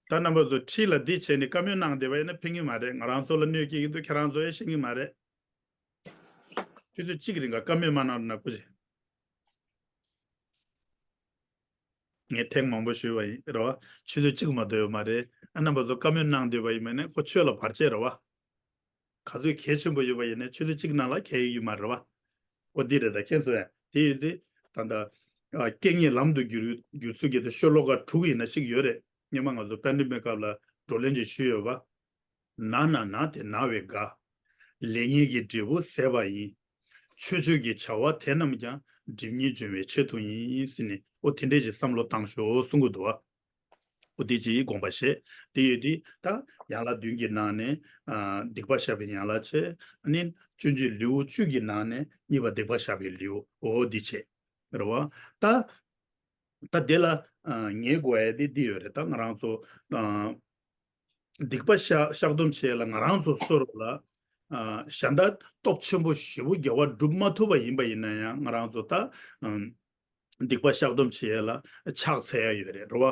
ད་རྣམ་པ་ཚོ་ཁྲིད་ལ་འདི་བྱས་ནས་བཀའ་མོལ་གནང་བསྡད་པ་ཡིན་ན་ཕན་གྱི་མ་རེད། ང་རང་ཚོ་ལ་གནོད་སྐྱེལ་གྱི་འདུག་ཁྱེད་རང་ཚོ་ཡང་ཤེས་ཀྱི་མ་རེད། ཆུ་ཚོད་གཅིག་རིང་ག་བཀའ་མོལ་མ་གནང་ན་སྐུ་མཁྱེན། ངས་ཐེངས་མང་པོ་ཞུས་པ་ཡིན་རེད་བ། ཆུ་ཚོད་གཅིག་མ་གཏོགས་ཡོད་མ་རེད། ཨ་རྣམ་པ་ཚོ་བཀའ་མོལ་གནང་བསྡད་པ་ཡིན་མིན་ནས་ཁོ་ཆོས་ལ་བར་ཆད་རེད་བ། ག་ཚོད་གལ་ཆེན་པོ་ཡོད་པ་ཡིན་ནའི་ཆུ་ཚོད་གཅིག་ནང་ལ་གལ་ཡོད་ཀྱི་མ་རེད་བ། ཨོ་འདི་རེད་ད་མཁྱེན་སོང་ཡ། དེ་ཡོད་དུས་ད་ལྟ་ཨ་རྐྱེན་ངན་ལམ་དུ་བསྒྱུར་བསྒྱུར་ཚུལ་གྱི་དེ་ཤོ་ལོ་ཀ་དྲུག་ཡིན་ན་གཅིག་ཡོད་རེད། སྔོན་མ་ང་ཚོ་པཎ་ཌི་ཏ་མའི་སྐབས་ལ་བགྲོ་གླེང་ཅིག་ཞུས་ཡོད་པ། ན་ན་ན་སྟེ་ན་བའི་དགའ། ལེགས་ཉེས་ཀྱི་འབྲས་བུ་ཟད་པ་ཡིན། ཆོས་སྤྱོད་ཀྱི་བྱ་བ་དེ་རྣམས་ཀྱང་། སྒྲིབ་གཉིས་སྦྱོང་བའི་ཆེད་དུ་ཡིན་ཟེར་ནས་ཨོ་དེ་འདྲས་ཅིག་བསམ་བློ་བཏང་ཤོག་གསུང་གི་འདུག་བ། ཨོ་དེ་ཅིག་དགོངས་པ་བཞེས། དེ་ཡོད་དུས་ད་ཡན་ལག་བདུན་གྱི་ནང་ནས་ཨ་སྡིག་པ་བཤགས་པའི་ཡན་ལག་བྱས། ཨ་ནི་སྤྱོད་འཇུག་ལེའུ་བཅུ་གི་ནང་ནས་གཉིས་པ་སྡིག་པ་བཤགས་པའི་ལེའུ་ཨོ་འདི་བྱས། རེད་བ། ད་ད་དེ་ལ་ཨ་ངེས་དགོས་ཡ་དེ་འདི་ཡོད་རེད། ད་ང་རང་ཚོ་ཨ་སྡིག་པ་བཤགས་བཤགས་སྡོམ་བྱེད་ལ་ང་རང་ཚོ་སོ་རུ་ལ་ཨ་གཞན་དག་སྟོབས་ཆེན་པོ་ཞེ་པོ་དགེ་བ་སྒྲུབ་མ་ཐུབ་པ་ཡིན་པ་ཡིན་ན་ཡང་ང་རང་ཚོ་ད་ཨམ་སྡིག་པ་བཤགས་སྡོམ་བྱེད་ལ་ཕྱག་འཚལ་ཡ་ཡོད་རེད། རེད་བ།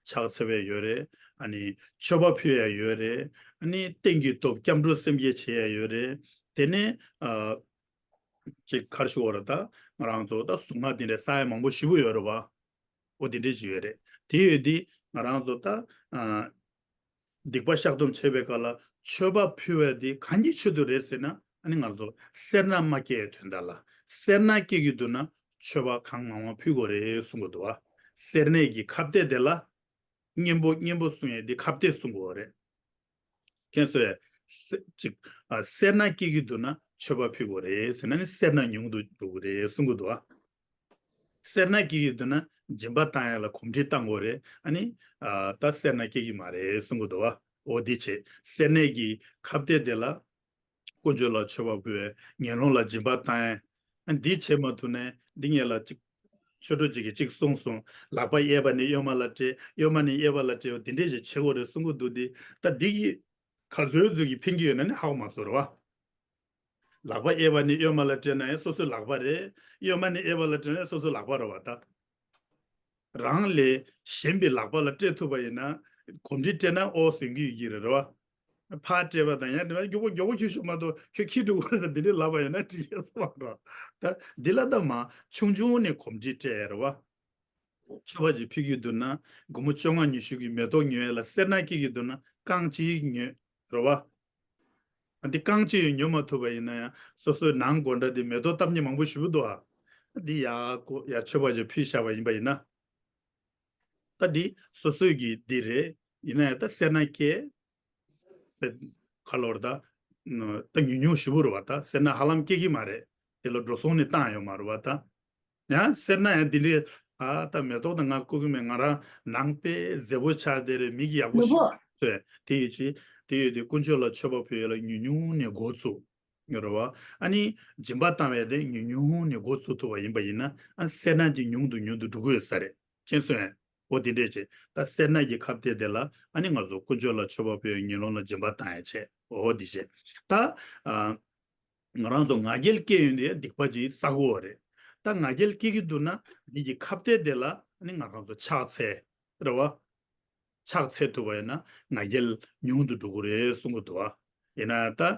ཕྱག་འཚལ་བ་ཡོད་རེད། ཨ་ནི་མཆོད་པ་ཕུལ་ཡ་ཡོད་རེད། ཨ་ནི་རྟེན་གྱི་སྟོབས་སྐྱབས་འགྲོ་སེམས་བསྐྱེད་བྱེད་ཡ་ཡོད་རེད། དེ་ནས་ཨ་ཅིག་ག་རེ་ཞུ་དགོས་རེད། ད་ང་རང་ཚོ་ད་གཟུངས་སྔགས་དེ་འདྲའི་བསགས་ཡ་མང་པོ་ཞེ་པོ་ཡོད་རེད་བ། འོ་དེ་འདྲའི་ཞིག་ཡོད་རེད། དེ་ཡོད་དུས་ང་རང་ཚོ་ད་ཨ་སྡིག་པ་བཤགས་སྡོམ་བྱེད་པའི་སྐབས་ལ་མཆོད་པ་ཕུལ་བ་དེ་གང་གི་ཆེད་དུ་རེད་ཟེར་ན། ཨ་ནི་ང་ཚོ་སེར་སྣ་མ་སྐྱེ་བའི་དོན་དག་ལ། སེར་སྣ་སྐྱེ་གི་འདུག་ན་མཆོད་པ་གང་མང་མང་ཕུལ་དགོས་རེད་གསུང་གི་འདུག་བ། སེར་སྣའི་གི་ཁ་གཏད་དེ་ལ་གཉེན་པོ་གཉེན་པོ་གསུང་ཡས་དེ་ཁ་གཏད་གསུང་དགོས་རེད། ཁྱེད་ཚོས་སེ་ཅིག་ཨ་སེར་སྣ་སྐྱེ་གི་འདུག་ན་མཆོད་པ་ཕུལ་དགོས་རེད་ཟེར་ན་ནི་སེར་སྣ་ཉུང་དུ་འགྲོ་གི་རེད་གསུང་གི་འདུག་བ། སེར་སྣ་སྐྱེ་གི་འདུག་ན་སྦྱིན་པ་བཏང་ཡ་ལ་གོམས་འདྲིས་བཏང་དགོས་རེད། ཨ་ནི་ཨ་ད་སེར་སྣ་སྐྱེ་གི་མ་རེད་གསུང་གི་འདུག་བ། འོ་དེ་བྱས་སེར་སྣའི་གི་ཁ་གཏད་དེ་ལ། དཀོན་མཆོག་ལ་མཆོད་པ་ཕུལ་བས་ངན་སློང་ལ་སྦྱིན་པ་བཏང་ཡ། ཨ་འདི་བྱེད་མ་ཐུབ་ནས་འདི་ངེད་ལ་ཅིག་ཆོས་གྲོགས་ཅིག་གིས་ཅིག་གསུངས་སོང་། ལག་པ་གཡས་པ་ནི་གཡོན་མ་ལ་སྤྲད། གཡོན་མ་ནི་གཡས་པ་ལ་སྤྲད། འོ་དེ་འདྲས་ཞིག་བྱེད་དགོས་རེད་གསུང་གི་འདུག་སྟེ། ད་འདི་གིས་ག་ཚོད་ཚོད་ཀྱིས་ཕན་གྱི་ཡོད་ན་ནི་ཧ་གོ་མ་སོང་རེད་བ། ལག་པ་གཡས་པ་ནི་གཡོན་མ་ལ་སྤྲད་ན་ཡང་སོ་སོའི་ལག་པ་རེད། གཡོན་མ་ནི་གཡས་པ་ལ་སྤྲད་ན་ཡང་སོ་སོའི་ལག་པ་རེད་བ་ད། རང་ལས་གཞན་པའི་ལག་པ་ལ་སྤྲད་ཐུབ་པ་ཡིན་ན། གོམས་འདྲིས་སྤྲད་ན་ཨོ་ཟིན་གྱི་ཡོད་ཀྱི་རེད་རེད་བ། ཕར་སྤྲད་པ་དང་ཡང་དེ་མ་མགྱོགས་པོ་མགྱོགས་པོ་ཁྱོད་ཤོག་མ་གཏོགས་ཁྱོད་ཁྱི་འགྲོ་གི་རེད་ད་འདི་འདྲའི་ལབ་པ་ཡིན་ན་འགྲིག་ཡོད་ས་མ་རེད། ད་འདི་ལ་ད་མ་ཆུང་ཆུང་ནས་གོམས་འདྲིས་སྤྲད་ཡ་རེད་བ། མཆོད་པ་ཅིག་ཕུལ་གྱི་འདུག་ན་སྒོར་མོ་བཅོ་ལྔ་ཉི་ཤུ་གི་མེ་ཏོག་ཉོ་ཡ་ལ་སེར་སྣ་སྐྱེ་གི་འདུག་ན་རྐང་གཅིག་ཉོས་རེད་བ། འདི་རྐང་གཅིག་ཡང་ཉོ་མ་ཐུབ་པ་ཡིན་ན་ཡང་སོ་སོའི་ནང་སྒོ་འདྲ་འདི་མེ་ཏོག་བཏབ་མཁན་མང་པོ་ཞེ་པོ་འདུག་ཨ། འདི་ཡག་གོ་ཡ་མཆོད་པ་ཅིག་ཕུལ་བཞག་པ་ཡིན་པ་ཡིན་ན། ད་འདི་སོ་སོའི་གི་འདི་རེད། ཡིན་ན་ཡང་ད་སེར་སྣ་སྐྱེ། ད་ག་ལོར་ད། ད་ཉུང་ཉུང་ཞེ་པོ་རེད་བ། ད་སེར་སྣ་ཧ་ལམ་སྐྱེ་གི་མ་རེད། དེ་ལ་འགྲོ་སོང་ནི་བཏང་ཡོད་མ་རེད་བ་ད། ཡང་སེར་སྣ་ཡང་འདི་འདྲའི་ཨ་ད་མེ་ཏོག་དང་ང་བཀུག་གི་མེད། ང་རང་ནང་དཔེ་མཛེས་པོ་ཆགས་བསྡད་རེད། མིག་གི་ཡག་པོ་ཞིག་ཐོན་དེ་ཡོད་ཅི། དེ་ཡོད་དེ་དཀོན་མཆོག་ལ་མཆོད་པ་ཕུལ་ཡ་ལ་ཉུང་ཉུང་ནས་འགོ་ཚུགས་ཡོད་རེད་བ། ཨ་ནི་སྦྱིན་པ་བཏང་བའི་དེ་ཉུང་ཉུང་ནས་འགོ་ཚུགས་ཐུབ་པ་ཡིན་པ་ཡིན་ན་ཨ་སེར་སྣ་དེ་ཉུང་དུ་ཉུང་དུ་འགྲོ་གི་ཡོད་ས་རེད། མཁྱེན་སོང་ངས། འོ་དེ་འདྲས་བྱས་ད་སེར་སྣ་གི་ཁ་གཏད་དེ་ལ་ཨ་ནི་ང་ཚོ་དཀོན་མཆོག་ལ་མཆོད་པ་ཕུལ་ཡ་ངན་སློང་ལ་སྦྱིན་པ་བཏང་ཡ་བྱས། འོ་དེ་བྱས་ད་ཨ། ང་རང་ཚོ་ང་རྒྱལ་སྐྱེ་ཡོང་དུས་སྡིག་པ་ཅིག་བསགས་ཀྱི་ཡོད་རེད། ད་ང་རྒྱལ་སྐྱེ་གི་འདུག་ན་འདི་གི་ཁ་གཏད་དེ་ལ་ནི་ང་རང་ཚོ་ཕྱག་འཚལ་རེད་བ། ཕྱག་འཚལ་ཐུབ་པ་ཡིན་ན་ང་རྒྱལ་ཉུང་དུ་འགྲོ་གི་རེད་གསུང་གི་འདུག་བ། ཡིན་ན་ད་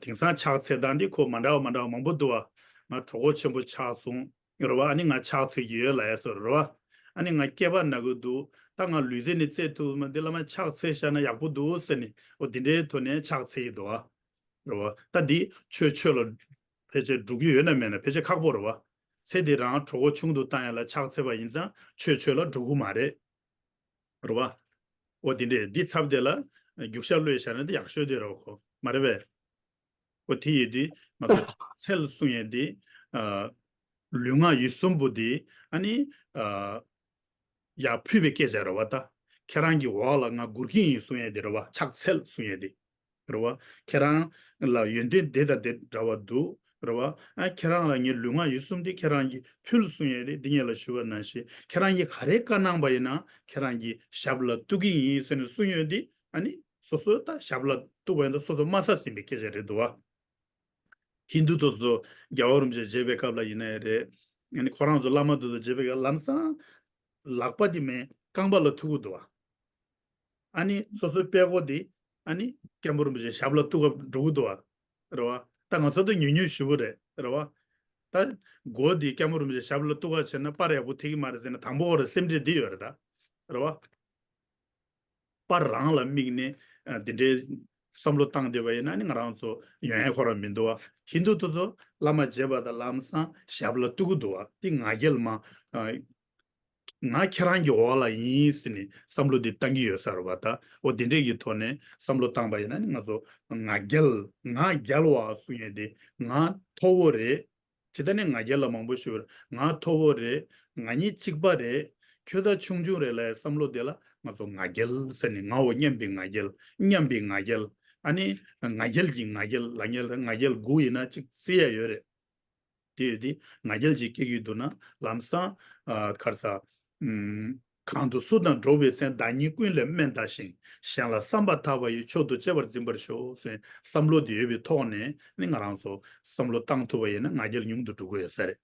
དེང་སང་ཕྱག་འཚལ་སྟངས་འདི་ཁོ་མ་འདྲ་བ་མ་འདྲ་བ་མང་པོ་འདུག་བ། ང་གྲོགས་པོ་ཆེན་པོ་ཆགས་སོང་རེད་བ། ཨ་ནི་ང་ཕྱག་འཚལ་གྱི་ཡོད་ལབ་ཡ་བཟོ་རེད་བ། ཨ་ནི་ང་སྐེད་པ་ན་གི་འདུག་ད་ང་ལུས་རྩལ་ནི་རྩེད་ཐུབ་མ་འདི་བླ་མ་ཕྱག་འཚལ་བཞག་ན་ཡག་པོ་འདུག་ཟེར་ནས་འོ་འདི་འདྲའི་ཐོག་ནས་ཕྱག་འཚལ་གྱི་འདུག་བ། རེད་བ། ད་འདི་ཆོས་ཆོས་ལ་ཕལ་ཆེར་འགྲོ་གི་ཡོད་ན་མེད་ན་ཕལ་ཆེར་ཁག་པོ་རེད་བ། ཚེ་འདི་རང་གྲོགས་པོ་ཆུང་དུ་བཏང་ཡ་ལ་ཕྱག་འཚལ་བ་ཡིན་ཙང་ཆོས་ཆོས་ལ་འགྲོ་གི་མ་རེད། རེད་བ། འོ་དེ་འདྲས་འདི་ཚབ་དེ་ལ་རྒྱུག་ཤར་གློད་བཞག་ན་འདི་ཡག་ཤོས་དེ་རེད་བ་ཁོ་མ་རེད་པས། འོ་དེ་ཡིན་དུས་ང་ཚོ་ཕྱག་འཚལ་གསུང་ཡས་འདི་ཨ། ལུས་ངག་ཡིད་གསུམ་པོ་འདི་ཨ་ནི་ཨ། ཡར་ཕུལ་བའི་སྐད་ཆ་རེད་བ་ད། ཁྱེད་རང་གི་འོག་ལ་ང་སྒུར་གྱི་ཡིན་གསུང་ཡས་དེ་རེད་བ། ཕྱག་འཚལ་གསུང་ཡས་དེ་རེད་བ། ཁྱེད་རང་ལ་ཡོན་ཏན་དེ་དང་དེ་འདྲ་བ་འདུག་རེད་བ། ཨ་ཁྱེད་རང་ལ་ངའི་ལུས་ངག་ཡིད་གསུམ་དེ་ཁྱེད་རང་གིས་ཕུལ་གསུང་ཡས་དེ་འདི་ངེད་ལ་ཞུ་བ་ནང་བཞིན་ཁྱེད་རང་གིས་ག་རེ་བཀའ་གནང་པ་ཡིན་ན་ཁྱེད་རང་གི་ཞབས་ལ་གཏུག་གི་ཡིན་ཟེར་ནས་གསུང་ཡས་དེ་ཨ་ནི་སོ་སོ་ད་ཞབས་ལ་གཏུག་པ་ཡིན་ད་སོ་སོ་མ་ས་ཟིན་པའི་སྐད་ཆ་རེད་འདུག་བ། ཧིན་དུ་དེ་ཚོ་རྒྱལ་བ་རིན་པོ་ཆེ་མཇལ་བའི་སྐབས་ལ་ཡིན་ན་ཡང་རེད། ཨ་ནི་ཁོ་རང་ཚོ་བླ་མ་དེ་ཚོ་མཇལ་བའི་སྐབས་ལམ་སང་ལག་པ་དེ་མེད་རྐང་པ་ལ་ཐུག་གི་འདུག་བ། ཨ་ནི་སོ་སོའི་དཔྲལ་མགོ་དེ་ཨ་ནི་སྐྱབས་མགོན་རིན་པོ་ཆེ་ཞབས་ལ་གཏུག་ག་འགྲོ་གི་འདུག་བ། རེད་བ། ད་ང་ཚོ་ད་ཉུང་ཉུང་ཞུ་གི་རེད། རེད་བ། ད་མགོ་དེ་སྐྱབས་མགོན་རིན་པོ་ཆེ་ཞབས་ལ་གཏུག་ག་བྱས་ན་པར་ཡག་པོ་ཐེབས་ཀྱི་མ་རེད་ཟེར་ན་དང་པོ་ཁོ་རང་སེམས་ཁྲལ་འདི་ཡོད་རེད་ད། རེད་བ། པར་རང་ལ་དམིགས་ནས་ཨ་འདི་འདྲའི་བསམ་བློ་བཏང་བསྡད་པ་ཡིན་ན་ནི་ང་རང་ཚོ་ཡོང་ཡ་ཁོ་རང་མི་འདུག་བ། ཧིན་དུ་དེ་ཚོ་བླ་མ་མཇལ་བ་དང་ལམ་སང་ཞབས་ལ་གཏུག་གི་འདུག་བ། འདི་ང་རྒྱལ་མ་ཨ་ང་ཁྱེད་རང་གི་འོག་ལ་ཡིན་ཟེར་ནས་བསམ་བློ་འདི་བཏང་གི་ཡོད་ས་རེད་བ་ད། འོ་འདི་འདྲས་ཀྱི་ཐོག་ནས་བསམ་བློ་བཏང་པ་ཡིན་ན་ནི་ང་ཚོ་ང་རྒྱལ་ང་རྒྱལ་བ་གསུང་ཡས་འདི་ང་མཐོ་བོ་རེད། ཇི་ལྟར་ནི་ང་རྒྱལ་ལ་མང་པོ་ཞུ་བར་ང་མཐོ་བོ་རེད། ང་གཉིས་གཅིག་པ་རེད། ཁྱོད་ད་ཆུང་ཆུང་རེད་ལབ་བསམ་བློ་དེ་ལ་ང་ཚོ་ང་རྒྱལ་ཟེར་ནས་ངའོ་མཉམ་པའི་ང་རྒྱལ་མཉམ་པའི་ང་རྒྱལ། ཨ་ནི་ང་རྒྱལ་གྱི་ང་རྒྱལ་ལ་ངལ་ང་རྒྱལ་དགུ་ཡིན་ན་གཅིག་བརྩི་ཡ་ཡོད་རེད། དེ་ཡོད་དེ་ང་རྒྱལ་ཅིག་སྐྱེ་གི་འདུག་ན་ལམ་སང་ཨ་གར་ས་ཨུམ། གང་དུ་སུ་དང་འགྲོགས་པའི་ཚེ་བདག་ཉིད་ཀུན་ལས་དམན་ལྟ་ཞིང་། གཞན་ལ་བསམ་པ་ཐག་པ་ཡིས། མཆོག་ཏུ་གཅེས་པར་འཛིན་པར་ཤོག་ཟེར་བསམ་བློ་དེ་ཡོད་པའི་ཐོག་ནས་ནི་ང་རང་ཚོ་བསམ་བློ་བཏང་ཐུབ་པ་ཡིན་ན་ང་རྒྱལ་ཉུང་དུ་འགྲོ་གི་ཡོད་ས་རེད།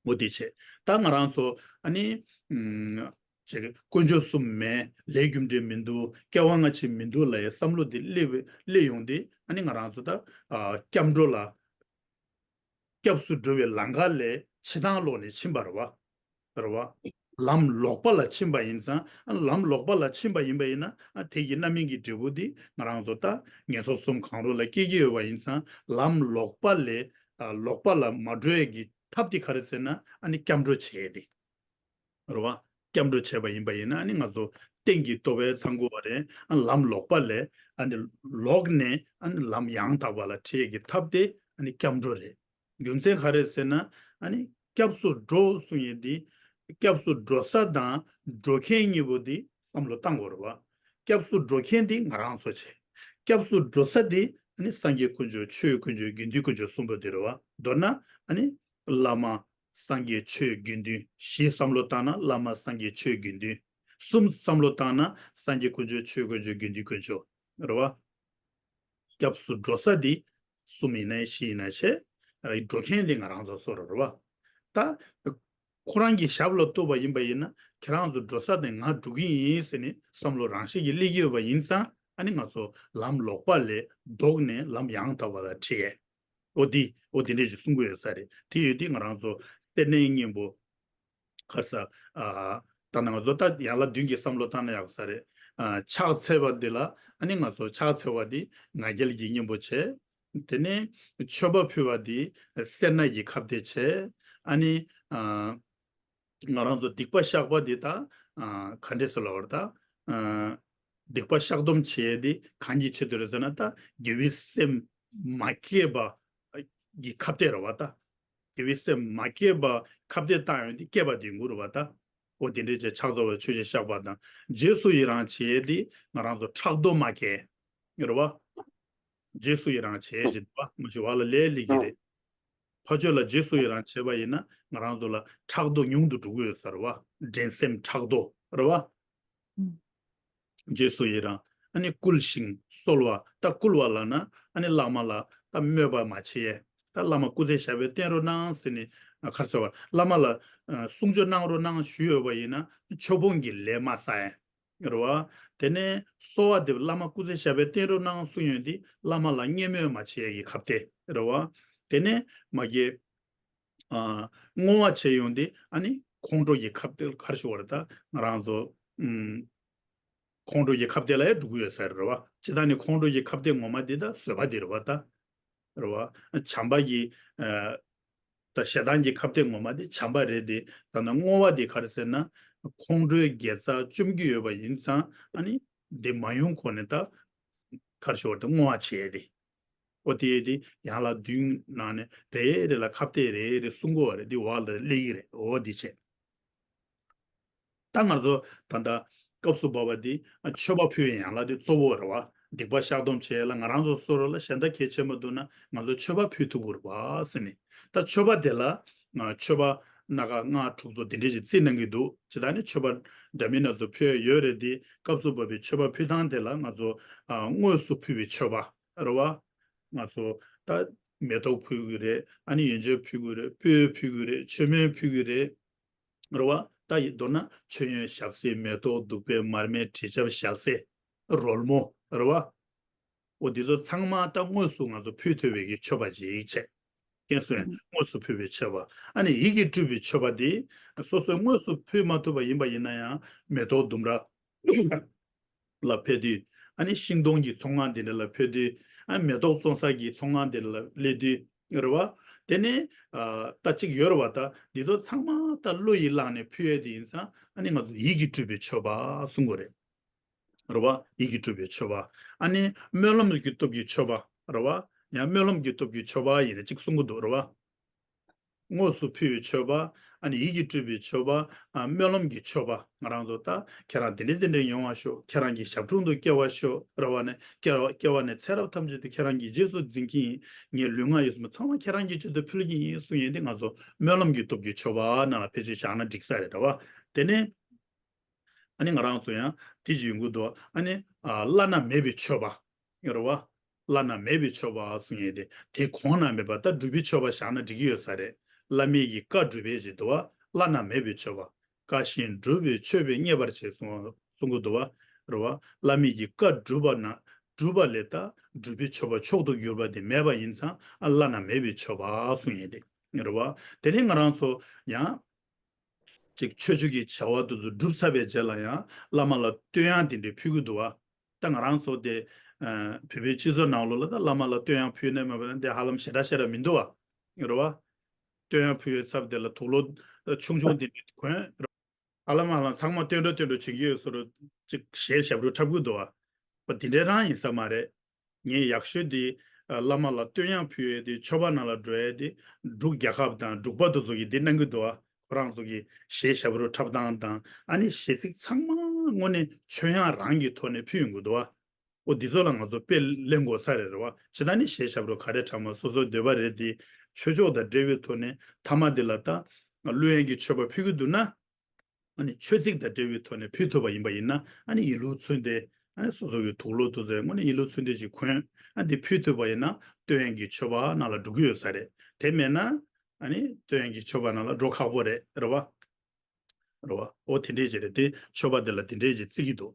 འོ་དེ་བྱས་ད་ང་རང་ཚོ་ཨ་ནི་ཨུམ། ཅིག་དཀོན་མཆོག་གསུམ་མེད། ལས་རྒྱུ་འབྲས་མི་འདུག། སྐྱེ་བ་སྔ་ཕྱི་མི་འདུག་ལབ་ཡའི་བསམ་བློ་དེ་སླེབས་སླེབས་ཡོང་དུས། ཨ་ནི་ང་རང་ཚོ་ད་ཨ་སྐྱབས་འགྲོ་ལ། སྐྱབས་སུ་འགྲོ་བའི་ལམ་ཁ་ལས་ཕྱི་ཐང་ལོག་ནས་ཕྱིན་པ་རེད་བ། རེད་བ། ལམ་ལོག་པ་ལ་ཕྱིན་པ་ཡིན་ཙང་། ལམ་ལོག་པ་ལ་ཕྱིན་པ་ཡིན་པ་ཡིན་ན། ཨ་དེ་གི་རྣམ་སྨིན་གྱི་འབྲས་བུ་དེ་ང་རང་ཚོ་ད་ངན་སོང་གསུམ་གང་རུང་ལ་སྐྱེ་གི་ཡོད་པ་ཡིན་ཙང་། ལམ་ལོག་པ་ལས་ཨ་ལོག་པ་ལ་མ་འགྲོ་ཡས་ཀྱི་ཐབས་དེ་ག་རེ་ཟེར་ན། ཨ་ནི་སྐྱབས་འགྲོ་བྱས་ཏེ། རེད་བ། སྐྱབས་འགྲོ་བྱས་པ་ཡིན་པ་ཡིན་ན། ཨ་ནི་ང་ཚོ་གཏན་གྱི་རྟོགས་པའི་ཚང་དགོས་པ་རེད། ཨ་ལམ་ལོག་པ་ལས། ཨ་ནི་ལོག་ནས་ཨ་ནི་ལམ་ཡང་དག་པ་ལ་ཁྲིད་ཀྱི་ཐབས་དེ་ཨ་ནི་སྐྱབས་འགྲོ་རེད། རྒྱུ་མཚན་ག་རེ་ཟེར་ན། ཨ་ནི་སྐྱབས་སུ་འགྲོ་གསུང་ཡས་དེ། སྐྱབས་སུ་འགྲོ་ས་དང་འགྲོ་མཁན་གཉིས་པོ་དེ་བསམ་བློ་བཏང་དགོས་རེད་བ། སྐྱབས་སུ་འགྲོ་མཁན་དེ་ང་རང་ཚོ་བྱས། སྐྱབས་སུ་འགྲོ་ས་དེ་ཨ་ནི་སངས་རྒྱས་དཀོན་མཆོག། ཆོས་དཀོན་མཆོག། དགེ་འདུན་དཀོན་མཆོག་གསུམ་པོ་དེ་རེད་བ། མདོར་ན་ཨ་ནི་བླ་མ། སངས་རྒྱས། ཆོས། དགེ་འདུན། གཞི་བསམ་བློ་བཏང་ན་བླ་མ། སངས་རྒྱས། ཆོས། དགེ་འདུན། གསུམ་བསམ་བློ་བཏང་ན་སངས་རྒྱས་དཀོན་མཆོག། ཆོས་དཀོན་མཆོག། དགེ་འདུན་དཀོན་མཆོག་རེད་བ། སྐྱབས་སུ་འགྲོ་ས་འདི་གསུམ་ཡིན་ནའི་བཞི་ཡིན་ནའི་བྱས། འགྲོ་མཁན་འདི་ང་རང་ཚོ་སོ་རེད་བ། ད་ཁོ་རང་གི་ཞབས་ལ་གཏུགས་པ་ཡིན་པ་ཡིན་ན། ཁྱེད་རང་ཚོ་འགྲོ་ས་དེ་ང་འགྲོ་གི་ཡིན་ཟེར་ནས་བསམ་བློ་རང་བཞིན་གྱིས་སླེབས་ཀྱི་ཡོད་པ་ཡིན་ཙང་། ཨ་ནི་ང་ཚོ་ལམ་ལོག་པ་ལས་ལྡོག་ནས་ལམ་ཡང་དག་པ་ལ་ཁྲིད་ཡས། འོ་འདི་འོ་འདི་འདྲས་ཞིག་གསུང་གི་ཡོད་ས་རེད། དེ་ཡོད་དུས་ང་རང་ཚོ་སེར་སྣའི་གཉེན་པོ། ག་རེ་ཟ། ཨ། ད་ནང་ཚོ་ད་ཡན་ལག་བདུན་གྱི་བསམ་བློ་བཏང་ན་ཡག་ས་རེད། ཨ། ཕྱག་འཚལ་བ་འདི་ལ། ཨ་ནི་ང་ཚོ་ཕྱག་འཚལ་བ་འདི་ང་རྒྱལ་གྱི་གཉེན་པོ་བྱས། དེ་ནས་མཆོད་པ་ཕུལ་བ་འདི་སེར་སྣ་གི་ཁ་གཏད་བྱས། ཨ་ནི། ཨ། ང་རང་ཚོ་སྡིག་པ་བཤགས་པ་འདི་ད། ཨ། ག་འདྲས་སེ་ལབ་དགོས་རེད་ད། ཨ། སྡིག་པ་བཤགས་སྡོམ་བྱེད་ཡས་འདི་གང་གི་ཆེད་དུ་རེད་ཟེར་ན། ད་དགེ་བའི་སེམས་མ་སྐྱེས་པ་གི་ཁ་གཏད་རེད་བ་ད། དགེ་བའི་སེམས་མ་སྐྱེས་པ་ཁ་གཏད་བཏང་ཡོང་དུས་སྐྱེས་པ་དེ་ཡོང་གི་རེད་བ་ད། འོ་དེ་འདྲས་བྱས་ཕྱག་རྫོགས་པའི་མཆོད་ཅིང་བཤགས་པ་དང་། རྗེས་སུ་ཡི་རང་བྱེད་ཡས་འདི་ང་རང་ཚོ་ཕྲག་དོག་མ་སྐྱེ། རེད་བ། རྗེས་སུ་ཡི་རང་བྱེད་ཡས་ཅིག་འདུག་བ། མ་གཞི་བ་ལ་ལས་སླེབས་ཀྱི་རེད། ཕར་ཕྱོགས་ལ་རྗེས་སུ་ཡི་རང་བྱེད་པ་ཡིན་ན། ང་རང་ཚོ་ལ་ཕྲག་དོག་ཉུང་དུ་འགྲོ་གི་ཡོད་ས་རེད་བ། འགྲན་སེམས་ཕྲག་དོག་རེད་བ། རྗེས་སུ་ཡི་རང་། ཨ་ནི་བསྐུལ་ཞིང་གསོལ་བ། ད་བསྐུལ་བ་ལབ་ན། ཨ་ནི་བླ་མ་ལ་ད་དམོད་པ་མ་བྱེད། ད་བླ་མ་སྐུ་ཚེ་ཞབས་པད་བརྟན་རོགས་གནང་ཟེར་ནས། ཨ། ག་རེ་ཟེར་བ། བླ་མ་ལ་ཨ་གསུང་ཆོས་གནང་རོགས་གནང་ཞུས་ཡོད་པ་ཡིན་ན། མཆོད་སྤོང་གི་ལས་མ་བསགས་ཡས་རེད་བ། དེ་ནས་གསོལ་བ་འདེབས། བླ་མ་སྐུ་ཚེ་ཞབས་པད་བརྟན་རོགས་གནང་གསུང་ཡོང་དུས་བླ་མ་ལ་བརྙས་དམོད་མ་བྱེད་ཡས་ཀྱི་ཁ་གཏད་རེད་བ། དེ་ནས་མ་གི། ཨ། བསྔོ་བ་བྱེད་ཡོང་དུས། ཨ་ནི་ཁོང་ཁྲོ་གི་ཁ་གཏད། ག་རེ་ཞུ་བ་རེད་ད། ང་རང་ཚོ། ཨུམ། ཁོང་ཁྲོ་གི་ཁ་གཏད་ལ་ཡང་འགྲོ་གི་ཡོད་ས་རེད་བ། ཇི་ལྟར་ནི་ཁོང་ཁྲོ་གི་ཁ་གཏད་ངོ་མ་འདི་ད་བཟོད་པ་འདི་རེད་བ་ད། རེད་བ། བྱམས་པ་གི། ཨ། ད་ཞེ་སྡང་གི་ཁ་གཏད་ངོ་མ་འདི་བྱམས་པ་རེད་དེ། ད་ནི་བསྔོ་བ་འདི་ག་རེ་ཟེར་ན། ཁོང་ཁྲོའི་དགེ་རྩ་བཅོམ་གྱི་ཡོད་པ་ཡིན་ཙང་། ཨ་ནི་འདི་མ་ཡོང་གོང་ནས་ད། ག་རེ་ཞུ་བ་རེད་ད། བསྔོ་བ་བྱེད་ཡས་དེ། འོ་དེ་དེ་ཡན་ལག་བདུན་ནང་ནས་རེ་རེ་ལ་ཁ་གཏད་རེ་རེ་གསུང་དགོས་པ་རེད། འདི་བ་ལ་སླེབས་ཀྱི་རེད། འོ་འདི་བྱས། ད་ང་ཚོ་ད་ལྟ་སྐབས་སུ་བབ་པ་འདི་མཆོད་པ་ཕུལ་བའི་ཡན་ལག་འདི་གཙོ་བོ་རེད་བ། སྡིག་པ་བཤགས་སྡོམ་བྱེད་ཡས་ལ་ང་རང་ཚོ་སོ་སོ་ལ་གཞན་དག་གལ་ཆེན་པོ་འདུག་ན། ང་ཚོ་མཆོད་པ་ཕུལ་ཐུབ་ཀྱི་རེད་བ་ཟེར་ནས། ད་མཆོད་པ་དེ་ལ་ང་མཆོད་པ་སྣ་ཁ་ལྔ་དྲུག་ཙམ་འདི་འདྲས་ཞིག་རྩིས་གནང་གི་འདུག། ཇི་ལྟར་ནི་མཆོད་པ་འདྲ་མིན་སྣ་ཚོགས་ཕུལ་ཡས་ཡོད་རེད་དེ། སྐབས་སུ་བབ་པའི་མཆོད་པ་ཕུལ་སྟངས་དེ་ལ་ང་ཚོ། ཨ། དངོས་སུ་ཕུལ་བའི་མཆོད་པ། རེད་བ། ང་ཚོ་ད་མེ་ཏོག་ཕུལ་གྱི་རེད། ཨ་ནི་ཡོན་ཆབ་ཕུལ་གྱི་རེད། སྤོས་ཕུལ་གྱི་རེད། མཆོད་མེ་ཕུལ་གྱི་རེད། རེད་བ། ད་ཡི་མདོར་ན་མཆོད་ཡོན་ཞབས་བསིལ་མེ་ཏོག་བདུག་སྤོས་མར་མེ་དྲི་ཆབ་ཞལ་ཟས་རོལ་མོ། རེད་བ། འོ་འདི་ཚོ་ཚང་མ་ད་དངོས་སུ་ང་ཚོ་ཕུལ་ཐུབ་པའི་གི་མཆོད་པ་ཅིག་བྱས། ཀན་སུའེ་དངོས་སུ་ཕུལ་བའི་མཆོད་པ། ཨ་ནི་ཡིད་ཀྱིས་སྤྲུལ་པའི་མཆོད་པ་འདི། སོ་སོས་དངོས་སུ་ཕུལ་མ་ཐུབ་པ་ཡིན་པ་ཡིན་ན་ཡང་། མེ་ཏོག་ལྡུམ་ར་ལ་ཕེབས་དུས། ཨ་ནི་ཤིང་སྡོང་གི་ཚོང་ཁང་དེ་འདྲ་ལ་ཕེབས་དུས། ཨ། མེ་ཏོག་བཙོང་ས་གི་ཚོང་ཁང་དེ་འདྲ་ལ་སླེབས་དུས། རེད་བ། དེ་ནས། ཨ། ད་གཅིག་ཡོད་རེད་བ། ད་འདི་ཚོ་ཚང་མ་ད་བློ་ཡིས་བླངས་ནས་ཕུལ་ཡས་དེ་ཡིན་ཙང་། ཨ་ནི་ང་ཚོ་ཡིད་ཀྱིས་སྤྲུལ་པའི་མཆོད་པ་གསུང་དགོས་རེད། རེད་བ། ཡིད་ཀྱིས་སྤྲུལ་པའི་མཆོད་པ། ཨ་ནི་སྨོན་ལམ་གྱི་སྟོབས་ཀྱི་མཆོད་པ། རེད་བ། ཡང་སྨོན་ལམ་གྱི་སྟོབས་ཀྱི་མཆོད་པ་ཡིན་ན་གཅིག་གསུང་གི་འདུག། རེད་བ། དངོས་སུ་ཕུལ་བའི་མཆོད་པ། ཨ་ནི་ཡིད་ཀྱིས་སྤྲུལ་པའི་མཆོད་པ། ཨ། སྨོན་ལམ་གྱི་མཆོད་པ། ང་རང་ཚོ་ད་ཁྱེད་རང་དེ་འདྲས་དེ་འདྲས་ཡོང་བ་ཤོག། ཁྱེད་རང་གི་ཞབས་དྲུང་དུ་སྐྱེ་བར་ཤོག། རེད་བ། ནས་སྐྱེ་བ་སྐྱེ་བ་ནས་ཚེ་རབས་ཐམས་ཅད་དུ་ཁྱེད་རང་གི་རྗེས་སུ་འཛིན་གྱི་ཡིན། ངའི་ལུས་ངག་ཡིད་གསུམ་ཚང་མ་ཁྱེད་རང་གི་ཆེད་དུ་ཕུལ་གྱི་ཡིན་གསུང་ཡས་དེ། ང་ཚོ་སྨོན་ལམ་གྱི་སྟོབས་ཀྱི་མཆོད་པ་ནང་ལ་ཕལ་ཆེར་བཞག་ན་འགྲིག་ས་རེད། རེད་བ། དེ་ནས། ཨ་ནི་ང་རང་ཚོ་ཡང་དེ་ཅིག་ཡོང་གི་འདུག། ཨ་ནི། ཨ། བླ་ན་མེད་པའི་མཆོད་པ། རེད་བ། བླ་ན་མེད་པའི་མཆོད་པ་གསུང་ཡས་དེ། དེ་གོང་ན་མེད་པ་ད་སྒྲུབ་པའི་མཆོད་པ་བཞག་ན་འགྲིག་གི་ཡོད་ས་རེད། བླ་མེད་ཀྱི་བཀའ་སྒྲུབ་པའི་ཅིག་འདུག་བ། བླ་ན་མེད་པའི་མཆོད་པ། བཀའ་བཞིན་སྒྲུབ་པའི་མཆོད་པས་མཉེས་པར་བྱས་གསུང་གསུང་གི་འདུག་བ། རེད་བ། བླ་མེད་ཀྱི་བཀའ་སྒྲུབ་པ་ན་སྒྲུབ་པ་ལས་ད་སྒྲུབ་པའི་མཆོད་པ་མཆོག་ཏུ་གྱུར་པ་དེ་མེད་པ་ཡིན་ཙང་ཨ་བླ་ན་མེད་པའི་མཆོད་པ་གསུང་ཡས་དེ་རེད་བ། དེ་ནས་ང་རང་ཚོ་ཡང་ཅིག་ཆོས་ཆོས་ཀྱི་བྱ་བ་དེ་ཚོ་སྒྲུབ་ཚར་བའི་རྗེས་ལ་ཡང་བླ་མ་ལ་བསྟོད་དབྱངས་དེ་འདྲ་ཕུལ་གི་འདུག་བ། ད་ང་རང་ཚོ་དེ་ཨ་བོད་པའི་སྤྱི་ཚོགས་ནང་ལོགས་ལ་ད་བླ་མ་ལ་བསྟོད་དབྱངས་ཕུལ་ནས་མ་ཕུལ་ན་དེ་ཧ་ལམ་ཞེ་དྲག་ཞེ་དྲག་མི་འདུག་བ། རེད་བ། བསྟོད་དབྱངས་ཕུལ་ཡོད་ཚབ་དེ་ལ་དུག་ལོག་ཆུང་ཆུང་དེ་འདྲ་གོན། ཧ་ལམ་ཧ་ལམ་ཚང་མ་བསྟོད་འགྲོ་བསྟོད་འགྲོ་བྱེད་ཀྱི་ཡོད་བཟོ་འདྲ་ཅིག་གཞས་ཞབས་བྲོ་འཁྲབ་གི་འདུག་བ། པ་དེ་འདྲ་རང་ཡིན་ས་མ་རེད། ངས་ཡག་ཤོས་དེ་ཨ་བླ་མ་ལ་བསྟོད་དབྱངས་ཕུལ་ཡས་དེ་མཆོད་པ་ནང་ལ་འགྲོ་ཡས་དེ་འབྲུག་རྒྱལ་ཁབ་དང་འབྲུག་པ་དེ་ཚོ་གིས་དེ་གནང་གི་འདུག་བ། ཁོ་རང་ཚོ་གིས་གཞས་ཞབས་བྲོ་འཁྲབ་སྟངས་དང་ཨ་ནི་གཞས་ཚིག་ཚང་མ་དངོས་གནས་མཆོད་དབྱངས་རང་གི་ཐོག་ནས་ཕུལ་ཡོང་གི་འདུག་བ། ཨོ་འདི་ཚོ་ལ་ང་ཚོ་དཔེ་ལེན་དགོས་ས་རེད། རེད་བ། ཇི་ལྟར་ནི་གཞས་ཞབས་བྲོ་ག་རེ་འཁྲབ་མ་སོ་སོའི་འདོད་པ་རེད་དེ་ཆོས་ཕྱོགས་དང་འབྲེལ་བའི་ཐོག་ནས་མཐའ་མ་དེ་ལ་ད་གླུ་དབྱངས་ཀྱི་མཆོད་པ་ཕུལ་གི་འདུག་ན། ཨ་ནི་ཆོས་ཚིག་དང་འབྲེལ་བའི་ཐོག་ནས་ཕུལ་ཐུབ་པ་ཡིན་པ་ཡིན་ན་ཨ་ནི་ཡིན་ལུགས་མཚོན་ཏེ་ཨ་ནི་སོ་སོ་གི་དུག་ལོག་དུ་ཟེར་དངོས་གནས་ཡིན་ལུགས་མཚོན་ཏེ་ཞིག་གོན་ཨ་འདི་ཕུལ་ཐུབ་པ་ཡིན་ན་བསྟོད་དབྱངས་ཀྱི་མཆོད་པ་ནང་ལ་འགྲོ་གི་ཡོད་ས་རེད། དེ་མེད་ན་ཨ་ནི་བསྟོད་དབྱངས་ཀྱི་མཆོད་པ་ནང་ལ་འགྲོ་ཁག་པོ་རེད། རེད་བ། རེད་བ། ཨོ་དེ་འདྲས་ཅིག་རེད་དེ་མཆོད་པ་འདི་ལ་དེ་འདྲས་ཅིག་བརྩི་གི་འདུག